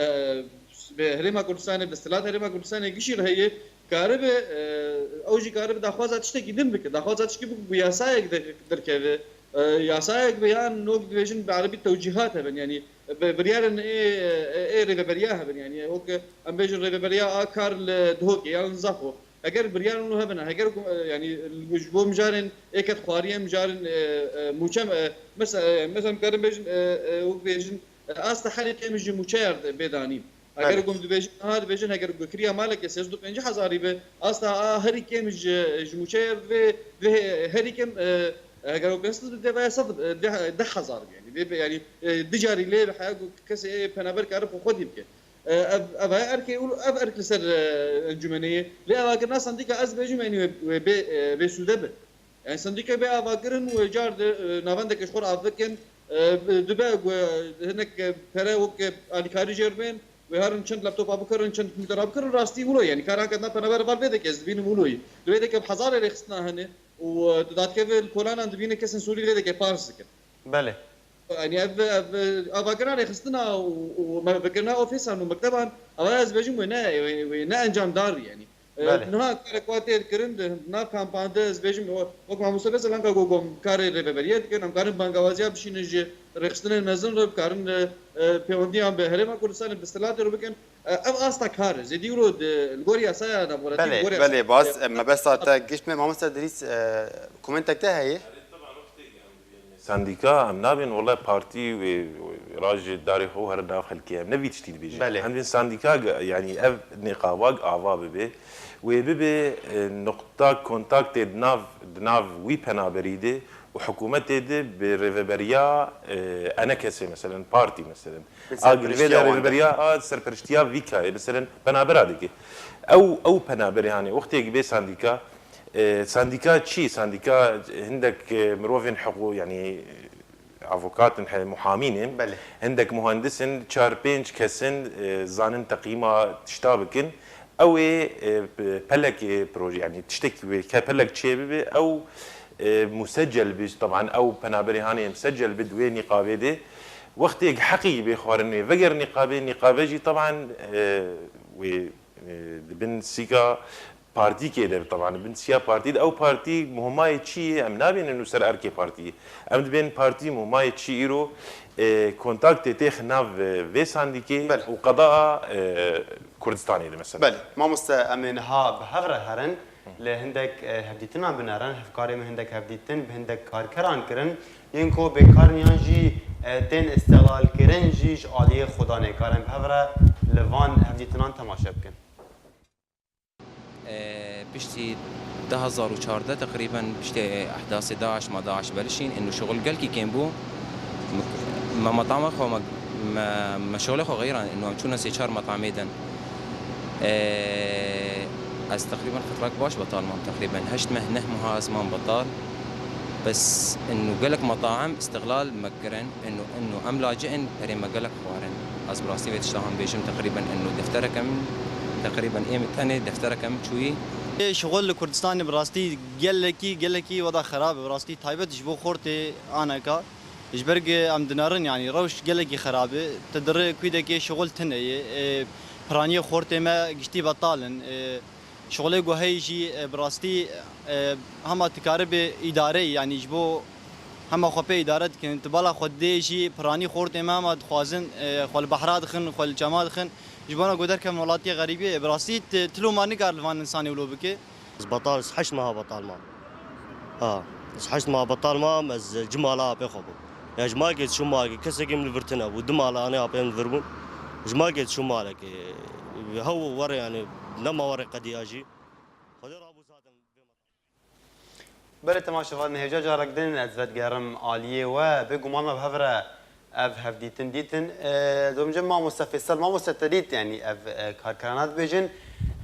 bi Herêma Kurdistanê, bi desthilat Herêma Kurdistanê gişî re heye, karibe, e, ew jî karibe daxwaza tiştekî din bike. Daxwaza tiştekî bike ku yasayek der-, derkeve. E, yasayek be yan nok dibêjin bi erebî tewcîhat hebin. Yanî bi-, biryarên ê, ê, ê rêveberiya hebin. Yanî wek em bêjin rêveberiya a kar li Duhokê yan Zaxo. Eger biryarên wilo hebin, eger ku, e, yanî ji bo mijarên êketxwariyê, mijarên, e, e, mûçe, e, mese-, e, mesela em karin bêjin, e, e, wek bêjin, e, asta herî kêm ji mûçeyar bê danîn. Eger Belê. ku em dibêjin, aha dibêjin, eger ku kiriya malekê sê sed û pêncî hezarî be, asta a herî kêm ji, ji mûçeyar divê, divê herî kêm, e, eger ku pênc sed be, divê sed, e, deh, deh hezar be, yanî divê, yanî, e, du carî lê be heya ku kesê penaber kare xwe xwedî bike. E, ev, ev heye erkê û ev erk li ser, e, encûmenê ye. Lê avakirina sendîka ez dibêjim, yanî wê, wê bê, e, bê sûde be. Yanî sendîka bê avakirin û car di, e, navendeke ji xwe re av bikin, e, bi, dibe ku hinek, e, pere wek, e, alîkarî jê re bên, wê herin çend laptopa bikirin, çend kompûtera bikirin, rastî wilo ye. Yanî kar anka dina penaber val vê deke ez dibînim wilo ye. Di vê deke bi hezarê rêxistina hene û, e, di dadkeve li kolanan dibîne kesên Sûrî vê deke pars dikin. Belê. Yanî ev, ev, avakirina rêxistina û, û me-, vekirina ofîsan û mekteban, ava ez bêjim wê ne, wê, wê ne encamdar bî yanî. E, Belê. Niha karek wa tê dikirin, di nav kampan de ez bêjim, o, wek mamoste Feysalî anka got, em karê rêveberiyê dikin, em karin bangawaziya bişînin ji rêxistinên mezin re, bikarin, e, e, pêwendiyan bi Herêma Kurdistanê, bi desthilatê re bikin. E, ev asta kar e. Zêdî wilo di, li gor yasaya demokratîk, Belê, li gor yasaya belê, baz, e, mebesta te gişt me. Mamoste Dirîs, e, komentek te heye? Sendîka, em nabên wele partî wê, wê rajê darê xwe here nav xelkê. Em ne vî tiştî dibêjin. Belê. Em dibên sendîka, ge-, yanî ev nêqava ava bibe. Wê bibe, e, nuqta kontaktê di nav, di nav wî penaberî de û hikûmetê de bi rêveberiya, e, enekesê, meselen, partî, meselen. Bi A, li vê de serpiriştiya wan de. Rêveberiya a serpiriştiya vî kayê, meselen, penabera dike. Ew, ew penaberê, hanê, wextê bê sendîka, e, sendîka çi? Sendîka hindek, e, mirovên hiqû, yanî, avokatên, he, muhamîn in. Belê. Hindek muhendisin, çar pênc kesin, e, zanin teqîma tişta bikin. Ew ê, e, pe-, pelekê proje, yanî tiştekî wê ke pelek çê bibe, ew, e, musecel bi, teban ew penaberê hanê musecel bi di wê nîqabê de. Wextê heqî bê xwarin wê veger nîqabê, nîqabe jî teban, e, wê, e, di bin sîka partîkê de, teban bin siya partî de, ew partî muhmayê çi ye? Em nabînin nû ser erkê partiyê. Em dibên partî muhmayê çi îro, e, kontaktê têxe nav, e, vê sendîkê Belê. Û qedaa, e, Kurdistanê de mesela. Belê. Mamoste, em ê niha bi hev re herin. Li hindek, e, hevdîtinan binerin, hevkarê min hindek hevdîtin bi hindek karkeran kirin. Yên ku bêkar in yan jî, e, tên îstixlal kirin jî ji aliyê Xudanê karin bi hev re li van hevdîtinan temaşe bikin. Piştî du hezar û çardeh teqrîben piştî ehdasê DAIŞ ma DAIŞ berişîn, inu şixul gelkî kêm bû. Me, me metama xwe, me, me, me şixulê xwe xeyiran, inu em çûne sê çar metamê din. Ez teqrîben fitrek baş betal mam, teqrîben heşt meh, neh meha ez mam betal. Bes inu gelek metaim îstixlal me kirin, inu, inu em laci'in, perê me gelek xwarin. Ez bi rastî vê tişta han bêjim, teqrîben eno deftereke min, teqrîben ê min tenê deftereke min çûyî. Ê, şixul li Kurdistanê bi rastî gelekî, gelekî weda xerab e. Bi rastî taybet ji bo xortê aneka. Ji ber ku em dinerin, yanî rewş gelekî xerab e. Te di rê kûdekê şixul tune ye. Ê, piraniyê xortê me giştî betal in. Ê, şixulê ku heyî jî, ê, bi rastî, ê, hema dikaribê îdareyî, yanî ji bo hema xwe pê îdare dikin. Tu bala xwe dê jî piranî xortê me hema dixwazin, ê, xwe li behra dixin, xwe li çema dixin. Ji bona ku derkevin welatiyê xerîbiyê, ê, bi rastî tu, tu loma nikar li van insanê wilo bike. Ez betal, ez heşt meha betal mam. Ha, ez heşt meha betal mam, ez ji mala apê xwe bûm. Ya ji malkê çûm malkê, kesekî min li vir tune bû, du mala anê apê min li vir bûn. Ji malkê çûm malekê, hew were yani, nema were qediya jî. Xwedê rabû zaten. Belê temaşevan, hêja carek din ez vedigerim aliyê we. Bêguman me bi hev re ev hevdîtin dîtin. E, domce mamoste Fêsel, mamoste te dît, yanî ev, e, karkerana dibêjin.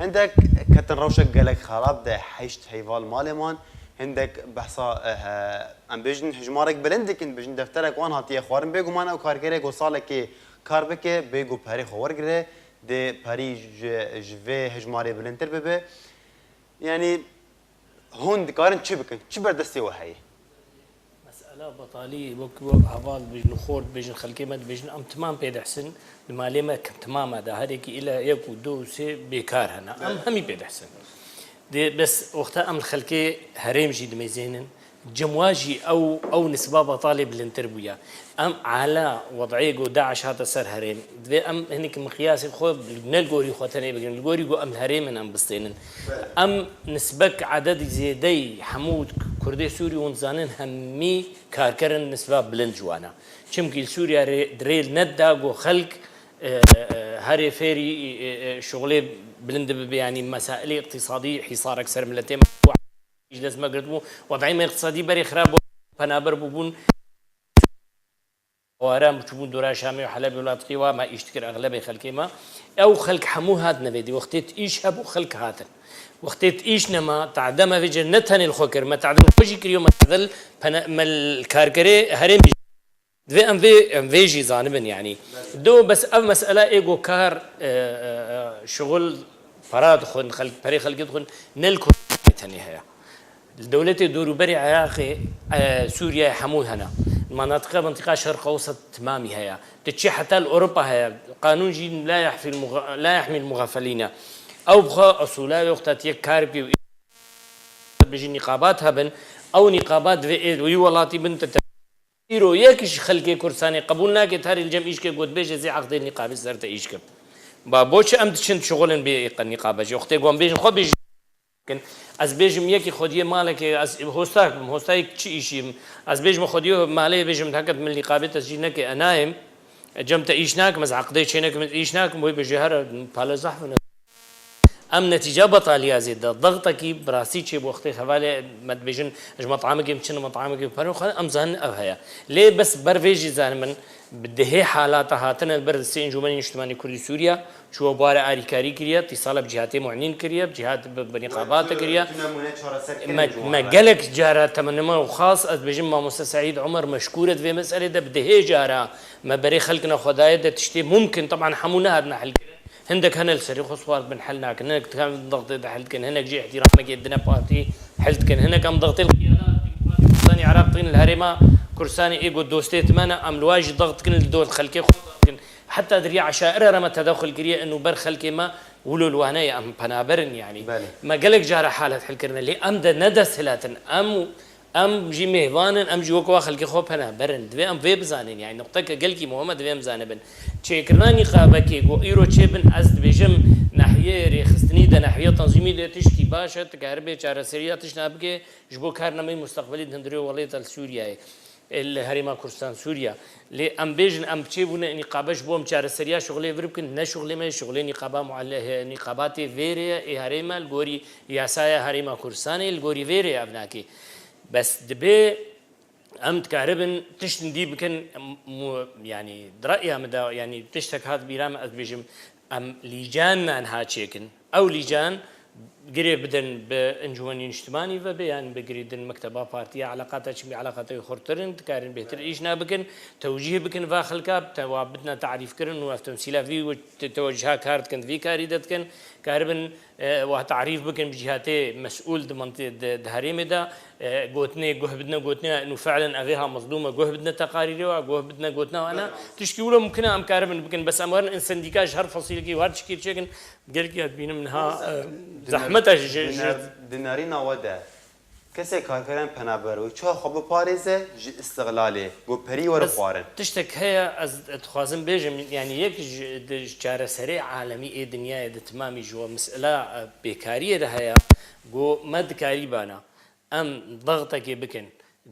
Hindek ketin rewşek gelek xerab de heşt heyval malê man. Hindek behsa, e, he, em bêjin hejmarek bilind dikin, bêjin defterek wan hatiye xwarin. Bêguman ew karkerê ku salekê kar bike, bê ku perê xwe wergire, dê perî ji, ji vê hejmarê bilindtir bibe. Yanî hûn dikarin çi bikin? Çi ber destê we heye? Mesela betalî, wek, wek heval dibêjin, li xor dibêjin, xelkê me dibêjin, em timam pê dihsin, di malê me tim-, timam e de, her yekî île yek û du û sê bêkar hene. Em hemî pê dihsin. Dê bes wexta em li xelkê herêm jî dimêzênin, cem wa jî ew, ew nisba betalê bilindtir bûye. Em ala wed'ê ku DAIŞ hate ser herêm, divê em hinek miqyasê xwe ne li gorî xwe tenê bigirin, li gorî ku em li herêm in em bistênin. Em nisbek ededî zêdeyî hemû Kurdê Sûrî hûn dizanin hemî karker in nisba bilind ji wan e. Çimkî li Sûriye rê, rê nedida ku xelk, e, e, herê fêrî, e, e, şixulê bilind bibe, yanî mesailê îqtîsadî hîsarek ser miletê me ji dest me girtibû. Wed'ê me îqtîsadî berê xirab bû, penaber bûbûn. Eware em çûbûn dora Şamê û Helebê û latiqî wa me îş dikir exlebê xelkê me. Ew xelk hemû hatine vê dî. Wextê tu îş hebû xelk hatin. Wextê tu îş nema, tade me vê cê ne tenê li xwe kir, me tade li xwe jî kiriyo, me tade li pene-, me li karkerê herêmî jî. Divê em vê, em vê jî zanibin yanî. Do bes ev mesela ê ku kar, e, e, e, şixul para dixwin, xelk, perê xelkê dixwin, ne li Kurdistanê tenê heye. Li dewletê dorûberê Iraqê, e, Sûriyeyê hemû hene. Manatiqa, mintîqa Şerq Ewsat timamî heye. Diçî heta li Ewropa heye. Qanûn jî la yehfî l-muga-, la yehmî l-muxafelîne. Ew bi xwe esûla wê wexta tu yek kar bikî û bêjî nîqabat hebin. Ew nîqabat divê ê wî welatî bin te. Îro yek ji xelkê Kurdistanê qebûl nake, tarî li cem îşkê got bêje zê eqdê nîqabê ser te îş kir. Ba bo çi em diçin şixulin bê nîqabe jî? Wextê ku em bêjin xwe bêjin. Kin. Ez bêjim yekî xwediyê malekê, ez hostak bim, hostayek çi îşî bim? Ez bêjim xwediyê malê bêjim, heket min lîqabê te jî neke, e, nayêm. E, cem te îş nakim, ez eqdê çê nekim, ez îş nakim, wê bêjê here pale zehf in. Em netîca betaliya zêde, dextekî bi rastî çê bi wextê hevalê me dibêjin, ji metamekê biçin metamekê bipere xwe, em zanin ev heye. Lê bes ber vê jî zanibin, bi dihê halata hatine li ber destê Encûmenê Niştimanî Kurdî Sûriya, Çûye warê arîkarî kiriye, tîsala bi cîhatê mu'nîn kiriye, bi cîhat bi, bi nîqabate kiriye. Me, me gelek cara temenime û xas, ez dibêjim, mamoste Seîd Omer meşkûr e di vê meselê de, bi dehê cara me berê xelkina xwe daye de tiştê mumkin, teban hemû nehatine helkirin. Hindek hene li serê xwe siwar dibin, hel nakin. Hinek dikarin dextê de hel dikin. Hinek jî îhtîramekê dine partî hel dikin. Hinek em dextê li qiyada Kurdistanê Iraq dikin, li herêma Kurdistanê ê got dostê ti me ne, em li wa jî dext dikin, li dor xelkê xwe dext dikin. Heta di riya eşaire re me tedexul kiriye, inu ber xelkê me wilo li wane ye, em penaber in, yanî. Belê. Me gelek cara halet hil kirine, lê em de ne desthilat in, em, em jî mêvan in, em jî wek wa xelkê xwe penaber in. Divê em vê bizanin, yanî nuqteke gelkî muhim e, divê em zanibin. Çêkirina nîqabekê ku îro çêbin, ez dibêjim, nahiyeyê rêxistinî de, nahiyeya tenzîmî de tişkî baş e, tu karibê çareseriya tiştna bike, ji bo karnameyê musteqbelî di hundirê welêta li Sûriyeyê. Ê, li Herêma Kurdistan, Sûriya. Lê em bêjin, em çêbûne nîqabe ji bo em çareseriya şixulê vir bikin, ne şixulê me, şixulê nîqaba muale-, nîqabatê vê rê ye, ê herêma li gorî yasaya Herêma Kurdistanê, li gorî vê rê ev nake. Bes dibê em dikaribin tiştin dî bikin, mu-, yanî, di re'ya min de, yanî, tiştek hat bîra min, ez dibêjim, em lîcan me niha çêkin. Ew lîcan girê bidin bi Encûmenî Niştimanî ve bê, yan bi girê din mekteba partiya eleqata, çimkî eleqata wî xurtir in, dikarin bêhtir îşna bikin, tewcîh bikin va xelka, te-, wa bidina tarîf kirin û ev temsîla vî û te-, teweciha kar dikin, di vî karî de dikin, karibin, e, wa tarîf bikin bi cîhatê mesûl di menti-, di, di herêmê de, e, gotinê guh bidine gotinê nû fiilen evê ha mezlûm e, guh bidine teqarîrê wa, guh bidine gotina wana. Tişkî wilo mumkin e em karibin bikin, bes em werin in sendîka ji her fesîlekî û her çikî çêkin. Gelkî ya dibînim niha, e, zehmet e ji, ji, ji Di nerîna we de kesê karkerên penaber wê çawa xwe biparêze ji îstixlalê, ku perî were xwarin? Tiştek heye ez dixwazim bêjim, yanî yek ji, di, ji çareserê alemî ê dinyayê di timamî ji we mesela, e, bêkariyê de heye, ku me dikarîbana em dextekê bikin,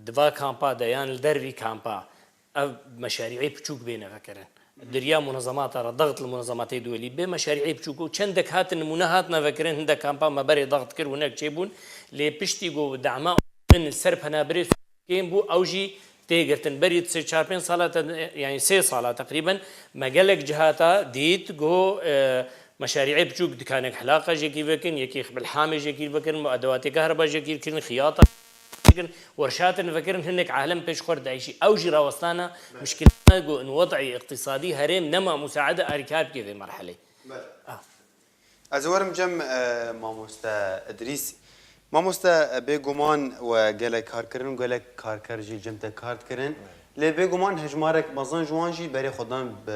di va kampa de yan li dervî kampa, ev meşarîê piçûk bêne vekirin. Di riya munezemata re, dext li munezematê duwelî bê meşarîê piçûk û çendek hatin nimûne hatine vekirin, hindek kampa me berê dext kir, hinek çêbûn. Lê piştî ku dema min li ser penaberê kêm bû, ew jî tê girtin. Berî sê çar pênc sala te, yanî sê sala teqrîben me gelek cihata dît ku, e, meşarîê piçûk dikanek hilaqa jekî vekin, yekî bilhamê jekî vekirin, edewatê kahreba jekî kirin, xiyata kirin, werşatin vekirin, hinek alem pêş xwe dayîşî. Ew jî rawestana muşkilana ku in wed'ê iqtisadî herêm nema musaede arîkar bike vê merhelê. Belê. Ah. Ez werim cem, e, mamoste Idrîs. Mamoste, e, bêguman we gelek kar kirin û gelek karker jî cem te kar dikirin. Lê bêguman hejmarek mezin ji wan jî berê xwe dan bi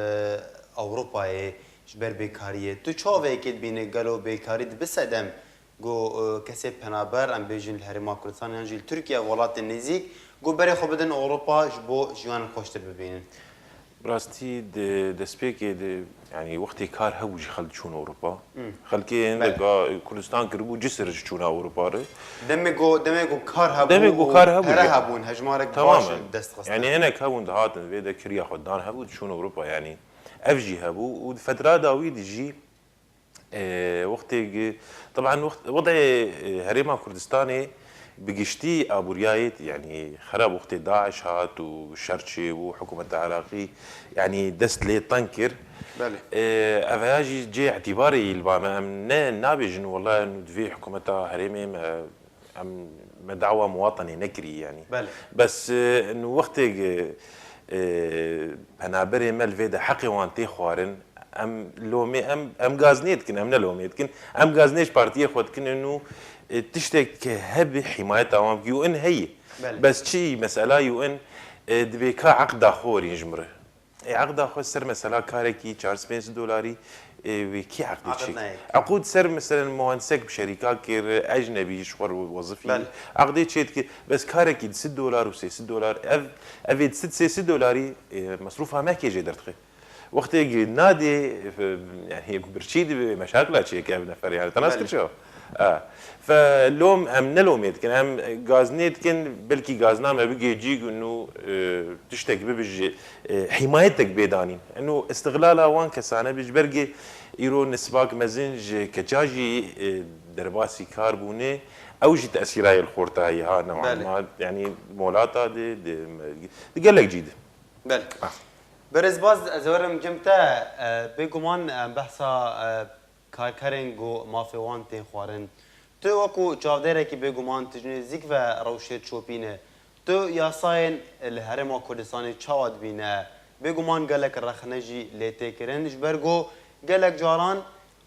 Ewropayê ji ber bêkariyê. Tu çawa vê yekê dibînî? Gelo bêkarî dibe sedem ku, e, kesê penaber, em bêjin li Herêma Kurdistanê yan jî li Tirkiye, welatên nêzîk, ku berê xwe bidin Ewropa ji bo jiyanek xweştir bibînin? Bi rastî di destpêkê de, yanî wextê kar hebû jî xelk diçûn Ewropa. Hmm. Xelkê hindek Belê. a Kurdistan kiribû cisir ji çûna Ewropa re. Demê ku, demê ku kar hebû Demê ku û kar hebû pere jî. hebûn, hejmarek Tamam baş e. dest xistin. Yanî hinek hebûn dihatin vê de kiriya xwe dan hebû diçûn Ewropa yanî. Ev jî hebû û di fetra dawî de jî, e, wextê gi-, teban wext-, wedê, e, Herêma Kurdistanê bi giştî aboriyayê, yanî xerab wextê DAIŞ hat û şer çêbû, hikûmeta Iraqî, yanî dest lê teng kir. Belê. E, ev heya jî cê îtîbarê yî li ba me. Em ne nabêjin, wela nû divê hikûmeta herêmê me, em, me dawa muwatenê nekirî, yanî. Belê. Bes, e, nû wextê gi, e, penaberê me li vê de heqê wan tê xwarin, em lomê, em, em gaz nêdikin, em ne lomê dikin. Em gaz nê ji partiyê xwe dikin, û, e, tiştek hebe hîmayeta wan bikî û in heyî. Belê. Bes çi mesela û in, e, divê ka eqda xwe werîn ji min re. E, eqda xwe ser mesela karekî çar sed pênc sed dolarî, e, wê kî eqdê Eqd çêk? nayek. Eqûd ser mesela muhendisek bi şerîka kir, ecnebî ji xwe re wezifî. Belê. Eqdê çê dike, bes karekî di sed dolar û sê sed dolar, ev, ev ê di sed sê sed dolarî, e, mesrûfa me kê jê derdixe? Wextê gi nadê, e, yanî birçî dibe meşakila çêke ev nefer, yanî te nas Belê. kir çawa? A. Fe lom, em ne lomê dikin, em gaz nê dikin, belkî gazna me bigê cî ku nû, e, tiştek bibe ji, e, hîmayetek bê danîn. Nû îstixlala wan kesane bi ji ber gi îro nisbak mezin ji keça jî, e, derbasî kar bûne, ew jî tesîra yê li xorta heye ha, Belê. newma, yanî molata de, de, di gelek cî de. Belê. Ah. Berêz Baz, ez werim cem te, e, bêguman, e, behsa, e, karkerên ku mafê wan tên xwarin. Tu wekû çavdêrekî bêguman tu ji nêzîk ve rewşê dişopîne. Tu yasayên li Herêma Kurdistanê çawa dibîne? Bêguman gelek rexne jî lê tê kirin, ji ber ku gelek caran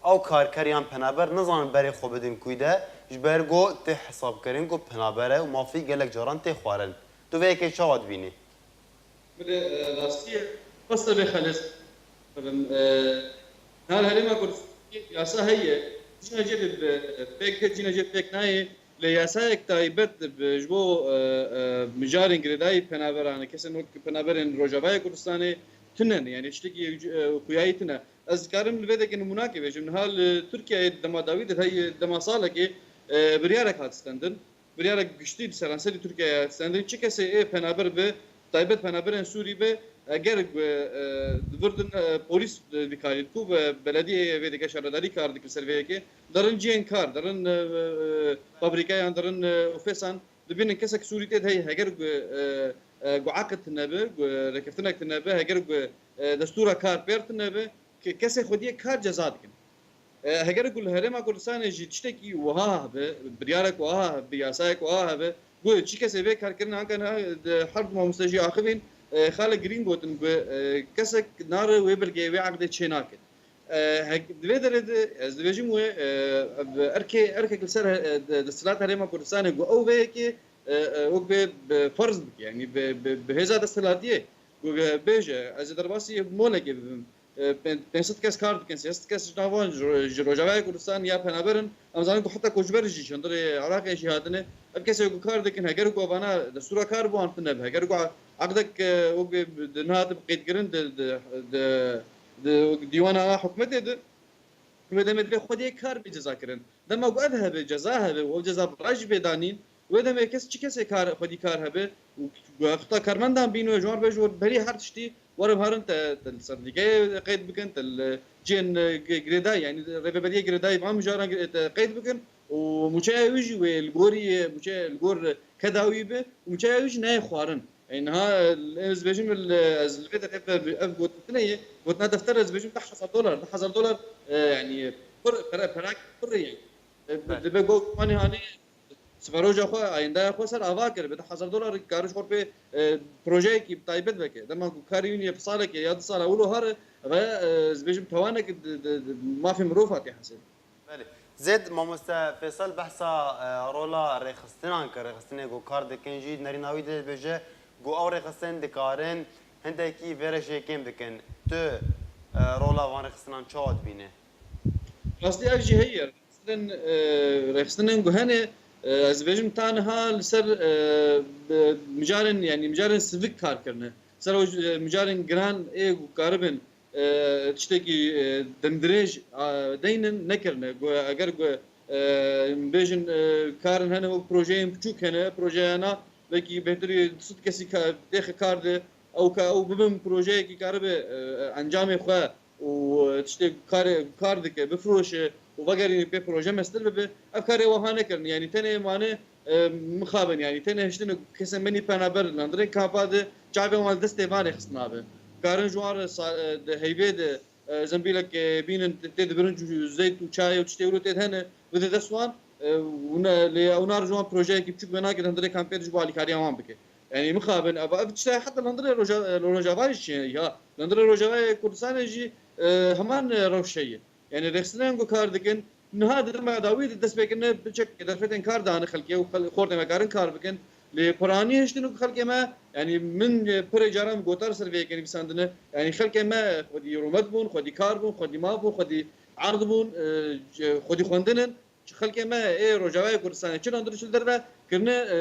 ew karker yan penaber nizanin berê xwe bidin kûy de, ji ber ku tê hesabkirin ku penaber e û mafî gelek caran tê xwarin. Tu vê yekê çawa dibînî? Belê, e, rastî ye. Bes te bê xeles kirin. E, her herêma Kurdistanê yasa heye. Cîna jê bi, bi, pêk tê, cîna jê pêk nayê. Lê yasayek taybet bi, ji bo, e, e, mijarên girêdayî penaberan, kesên wek penaberên Rojavayê Kurdistanê tune ne. Yanî tiştekî, e, xuyayî tune. Ez dikarim li vê dekê nimûnakê bêjim. Niha li Tirkiyeyê dema dawî de, hey, dema salekê, e, biryarek hat stendin. Biryarek giştî li seranserî Tirkiyeyê stendin. Çi kesê ê penaber be, taybet penaberên Sûrî be, eger, e, e, divirdin, e, polîs, e, vî karî dikû ve belediyeyê vê dike şaredarî kar dikir ser vê yekê. Derin cihên kar, derin, e, e, e, fabrîkayan, derin, e, ofîsan, dibînin kesek Sûrî tê de heye. Heger, e, e, e, guakit tine be, gu-, rêkeftinek tine be, heger, gu-, e, destûra kar pêr tine be, ke-, kesê xwediyê kar ceza dikin. E, heger ku li Herêma Kurdistanê jî tiştekî wiha hebe, biryarek wiha hebe, yasayek wiha hebe, ku çi kesê vê karkirinê anka niha di her du mamoste jî axivîn, e, xale girîng gotin ku, e, kesek nare wê belgeyê, wê eqdê çê nake. E, hek-, di vê derê de ez dibêjim wê, e, ev erkê, erkek li ser, e, de-, desthilat Herêma Kurdistanê ku ew vê yekê, e, e, wek bê bi ferz bike, yanî bi, bi, bi hêza desthilatiyê ku bêje, ez ê derbasî molekê bibim. E, pê-, pênc sed kes kar dikin, sê sed kes ji nav wan ji ro-, ji Rojavayê Kurdistan ya penaber in. Em zanin ku heta koçber jî ji hundirê Iraqê jî hatine. Ev kesê ku kar dikin, heger ku vana destûra kar bi wan tune be, heger ku eqdek, e, wek bê di niha de bi qeydkirin di, di, di, di dîwana hikûmetê de, wê demê divê xwediyê kar bê cezakirin. Dema ku ev hebe, ceza hebe û ew ceza bi raj bê danîn, wê demê kes, çi kesê kar, xwedî kar hebe û wexta karmendan bîn wê ji wan re bêje, berî her tiştî werin herin te, te li sendîkeyê qeyd bikin, te li cihên, e, gi-, girêdayî, yanî rêveberiyê girêdayî van mijaran gi-, te qeyd bikin û mûçeya wî jî wê li gorî, e, mûçe li gor kedawî be û mûçeya wî jî nayê xwarin. Ê, niha, e, ez dibêjim, li, ez li vê derê ev, ev gotin tune ye, gotina defter ez dibêjim deh hezar dolar, deh hezar dolar, e, yanî pir, pere, perak pir ye. E, Belê. Dibe got, hanê, hanê, siberoja xwe, ayîndeya xwe ser ava kiribe, deh hezar dolar kariş xwe pê, e, projeyekî bi taybet veke. Dema ku karê wî niye bi salekê ya du sala wilo hare, ve, e, ez dibêjim tawanek di, di, di mafê mirov hatiye hesêb. Belê. Zêd, mamoste Fêsal behsa, e, rola rêxistinan kir, rêxistinê ku kar dikin jî, nerîna wî dibêje ku ew rêxistin dikarin hindekî vê re jê kêm bikin. Tu, e, rola van rêxistinan çawa dibîne? Rastî ev jî heye. Rêxistin, e, rêxistinên ku hene, e, ez dibêjim ta niha li ser, e, bi mijarên, yanî mijarên sivik kar kirine. Ser ew, e, mijarên giran ê ku karibin e, tiştekî, e, demdirêj, a, deynin nekirine. Ku eger ku, e, bêjin, e, karin hene û projeyên biçûk hene, projeya na belkî bêhtirî du sed kesî ka-, têxe kar de, ew ka-, ew bibin projeyekî karibe, e, encamê xwe û, e, tiştê karê, kar dike, bifiroşe û vegerîne pê proje mestir bibe. Ev karê wiha nekirin. Yanî tenê mane E, mixabin, yanî têne hiştin kesên me nî penaber li hundirên kampa de çavê wan li destê van rêxistina be. Karin ji wan re sa-, e, di heyvê de, e, zembîlek, e, bînin tê dibirin zeyt û çayê û tiştê wilo tê de hene, bide dest wan, e, û ne, lê ew nar ji wan projeyekî biçûk venake di hundirê kampê de ji bo alîkariya wan bike. Yanî mixabin, ev, ev tiştê heta li hundirê Roja-, e, Rojavayê jî çêne ya. Li hundirê Rojavayê Kurdistanê jî, e, heman, e, rewş heye. Yanî rêxistinên ku kar dikin, niha di dema dawî de dest pê kirine biçek derfetên kar dane xelkê û xel-, xortên me karin kar bikin. Lê piranî hiştin ku xelkê me, yanî min, e, pirê caran gotar ser vê yekê nivîsandine, yanî xelkê me xwedî rûmet bûn, xwedî kar bûn, xwedî mal bûn, xwedî erd bûn, e, c-, xwedî xwendin in. Ji xelkê me ê Rojavayê Kurdistanê çi li hundir çi li derve kirine, e,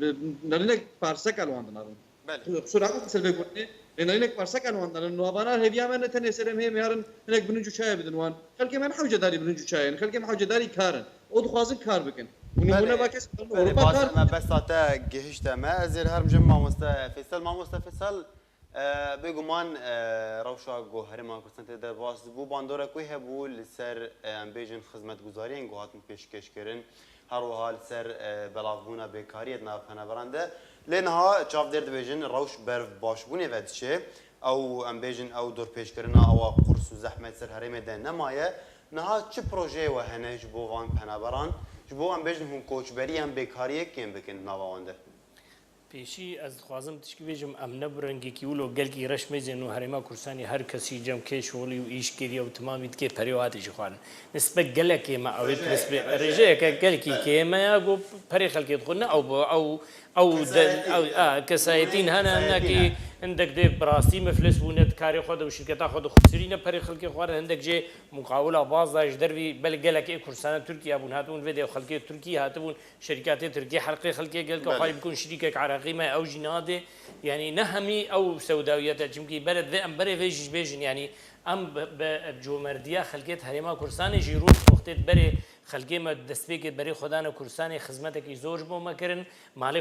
bi-, nerînek parsek a li wan dinarin. Belê. Qusûra min ser vê gotinê, lê nerînek parsek a li wan dinarin. Navana hêviya me ne tenê ser em hê miyarin hinek birinc û çayê bidin wan. Xelkê me ne hewcedarî birinc û çayê ne. Xelkê me hewcedarî kar in. Ew dixwazin kar bikin. Û nîmûne Belê. va kes li Belê, Ewropa baz kar me, besta te gihişte me. Ez ê li herim jim mamoste Fêsal. Mamoste Fêsal, E, bêguman, e, rewşa ku Herêma Kurdistan tê de bas bû, bandorek wê hebû li ser, e, em bêjin xizmetguzariyên ku hatin pêşkêşkirin, her wiha li ser, e, belavbûna bêkariyê di nav penaberan de. Lê niha çavdêr dibêjin rewş ber başbûnê ve diçe. Ew, em bêjin, ew dorpêçkirina ewa qurs û zehmet ser herêmê de nemaye. Niha çi projeyê we hene ji bo van penaberan? Ji bo em bêjin hûn koçberî yan bêkariyê kêm bikin di nava wan de? Pêşî ez dixwazim tişkî bêjim, em ne bi rengekî wilo gelkî reş mêzên û Herêma Kurdistanê her kesî cem kê şolî û îş kiriye û timamî dike perê û hate jî xwarin. Nisbet gelekê me ew ê Rêjeyeke, rêjeyeke gelkî kê me ya ku perê xelkê dixwe ne ew bi ew, ew de, ew, a, kesayetîn hene, hinekî hindek dê bi rastî miflis bûne, di karê xwe de û şirketa xwe de xwesirîne perê xelkê xwarin, hindek jê muqawila baz da ji dervî bel gelek ê Kurdistana Tirkiye bûn hatibûn vê de xelkê Tirkî hatibûn. Şerîkatê Tirkî herqê xelkê gelko Belê. xwayî bikun şirîkek Iraqî me ew jî nadê. Yanî ne hemî ew sewdawiyet e. Çimkî bere divê em berê vê jî bêjin. Yanî em bi, bi comerdiya xelkê di Herêma Kurdistanê jî rûn wextê di berê xelkê me destpêkê berê xwe dane Kurdistanê xizmetekî zor ji bo me kirin. Malê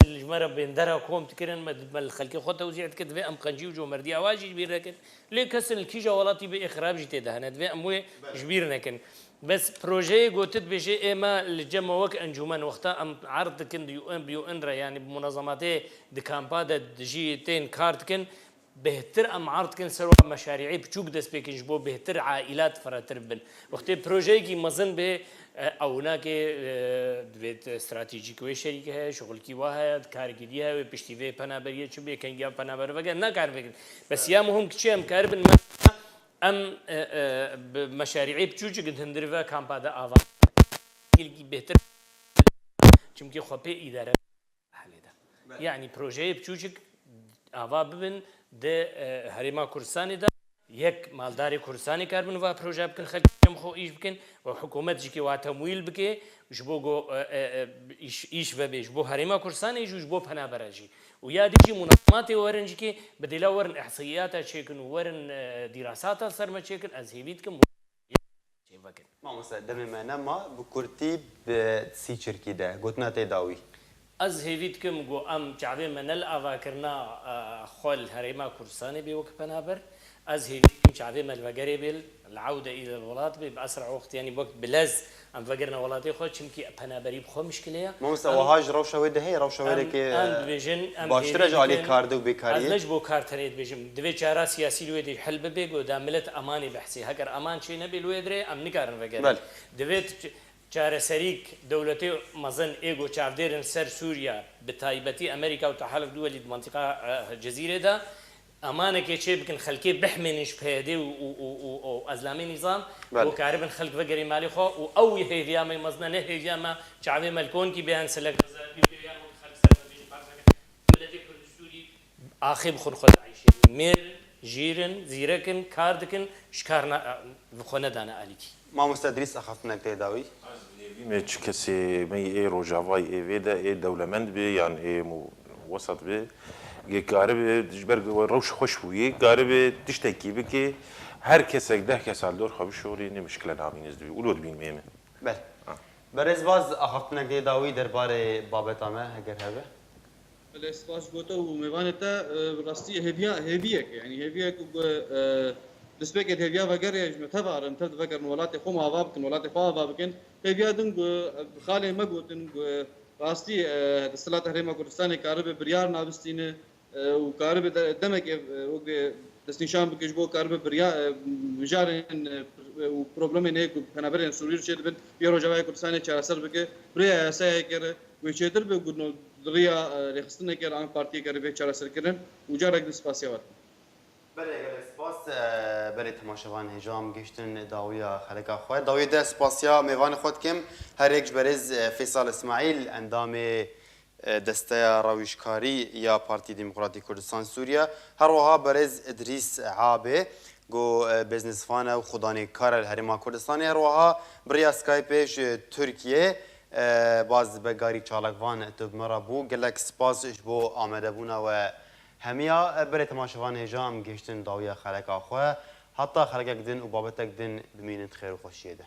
ji me re bêndera kom dikirin, me, me li xelkê xwe tewzî dikir. Divê em qencî û comerdiya wa jî ji bîr nekin. Lê kesên li kîja welatî bê ê xirab jî tê de hene. Divê em wê Belê. ji bîr nekin. Bes projeyê gotit bêje ê me li cem me wek encûmen wexta em erd dikin di U N, bi U N re, yanî bi munezematê di kampa de jî tên kar dikin. Bêhtir em erd dikin ser wa meşarî'ê biçûk dest pê kin ji bo bêhtir aîlat firehtir bibin. Wextê projeyekî mezin bê, e, ew nake, e, divêt stratejîk wê şerîk heye, şixulkî wa heye, karekî dî heye, wê piştî vê penaberiyê çi bê, kengiya penaber veke, nakarin vekin. Bes ya muhim ki çi em karibin, em, e, e, bi meşarî'ê biçûçik di hundir ve kampa de ava. Gelkî bêhtir, çimkî xwe pê îdare helê de. Belê. Yanî projeyê biçûçik ava bibin di, e, Herêma Kurdistanê de. Yek maldarê Kurdistanê karibin va proje bikin, xelkê cem xwe îş bikin û hikûmet jî kê wa temwîl bike, ji bo go, e, e, e, îş, îş vebê, ji bo Herêma Kurdistanê jî û ji bo penabera jî. Û ya dî jî munazimatê werin jî kê bi dêla werin ihsiyata çêkin û werin, e, dîrasata ser me çêkin, ez hêvî dikim çê vekin. Mamoste, demê me nema, bi kurtî bi sî çirkî de. Gotina te dawî. Ez hêvî dikim ku em çavê me ne li avakirina, e, xwe li Herêma Kurdistanê bê wek penaber. Ez hêvî dikim çavê me li vegerê bê, li ewde î li welat bê, bi esra wextî, yanî wek bi lez em vegerine welatê xwe, çimkî penaberî bi xwe mişkile ye. Mamoste, Em wiha ji rewşa wê de heye, rewşa wê em, de ke em dibêjin, em baştir e hêvî ji alî dikin, kar de û bêkariyê? Ez ne ji bo kar tenê dibêjim. Divê çara siyasî li wê de hel bibe, ku da milet emanê behsê. Heger eman çê nebê li wê dirê, em nikarin vegerin. Belê. Divê ç-, çareserîk dewletê mezin ê ku çavdêr in ser Sûriye, bi taybetî Amerîka û Tehaluf Duwelî di mentiqa, e, Cezîrê de, emanekê çê bikin, xelkê bihmênin ji P Y D û, û, û, û, û ezlamê nîzam, Belê. Û karibin xelk vegerê malê xwe û ew hêviya me mezin e, ne hêviya me çavê me li konkî bê, yan selek rizabî bê, yan wek xelk ser bibêjin parçeke. Miletê Kurd û Sûrî axê bi xwe xwe dieyşê. Mêr, jîr in, zîrek in, kar dikin, ji kar na-, bi xwe nedane alîkî. Mamoste Idrîs, axaftinek tê dawî? Bî me çi kesê me yê Rojavayê ê vê de ê dewlemend bê yan ê mu-, wesat bê, gê karibe ji ber ku rewş xweş bûyê, karibe tiştekî bike, her kesek deh kesa li dor xwe bişorî, ne mişkile nabîn ez dibî. Û lo dibîn me me. Belê. Ha. Berêz Baz, axaftinek tê dawî derbarê babeta me, heger hebe? Belê, spas ji bo te û mêvanê te, e, bi rastî hêviya, hêviyek e, yanî hêviyek ku, e, destpêkê di hêviya vegerê ji me tev arin, tev divegerin welatê xwe me ava bikin, welatê xwe ava bikin. Hêviya din ku, e, bi xalê me gotin ku, e, rastî, e, desthilata Herêma Kurdistanê karibe biryar nabistîne, e, û karibe de-, demek, e, wek destnîşan bike ji bo karibe birya-, e, mijarên, e, û problemên heye ku penaberên Sûrî çêdibin, yê Rojavayê Kurdistanê çareser bike, bi rêya yasayekê re wê çêtir be ku no-, di riya, e, rêxistinekê re an partiyekê re bê çareserkirin û carek din spasiya we dikim. Belê, gelek spas, e, belê temaşevan hêja em gihiştin dawiya xeleka xwe. Dawiyê de spasiya mêvanê xwe dikim. Her yek ji berêz, e, Fêsal Îsmaîl, endamê e, Desteya Rewişkarî ya Partî Demokratî Kurdistan Sûriye, her wiha berêz Idrîs Abê, ku, e, biznesvan e û xudanê kar e li Herêma Kurdistanê, her wiha bi riya Skypeê ji Tirkiyê, e, baz dibe Garî Çalakvan tu bi me re bû. Gelek spas ji bo amadebûna we hemiya. E, berê temaşevan hêja em gihiştin dawiya xeleka xwe. Heta xelekek din û babetek din bimînin di xêr û xweşiyê de.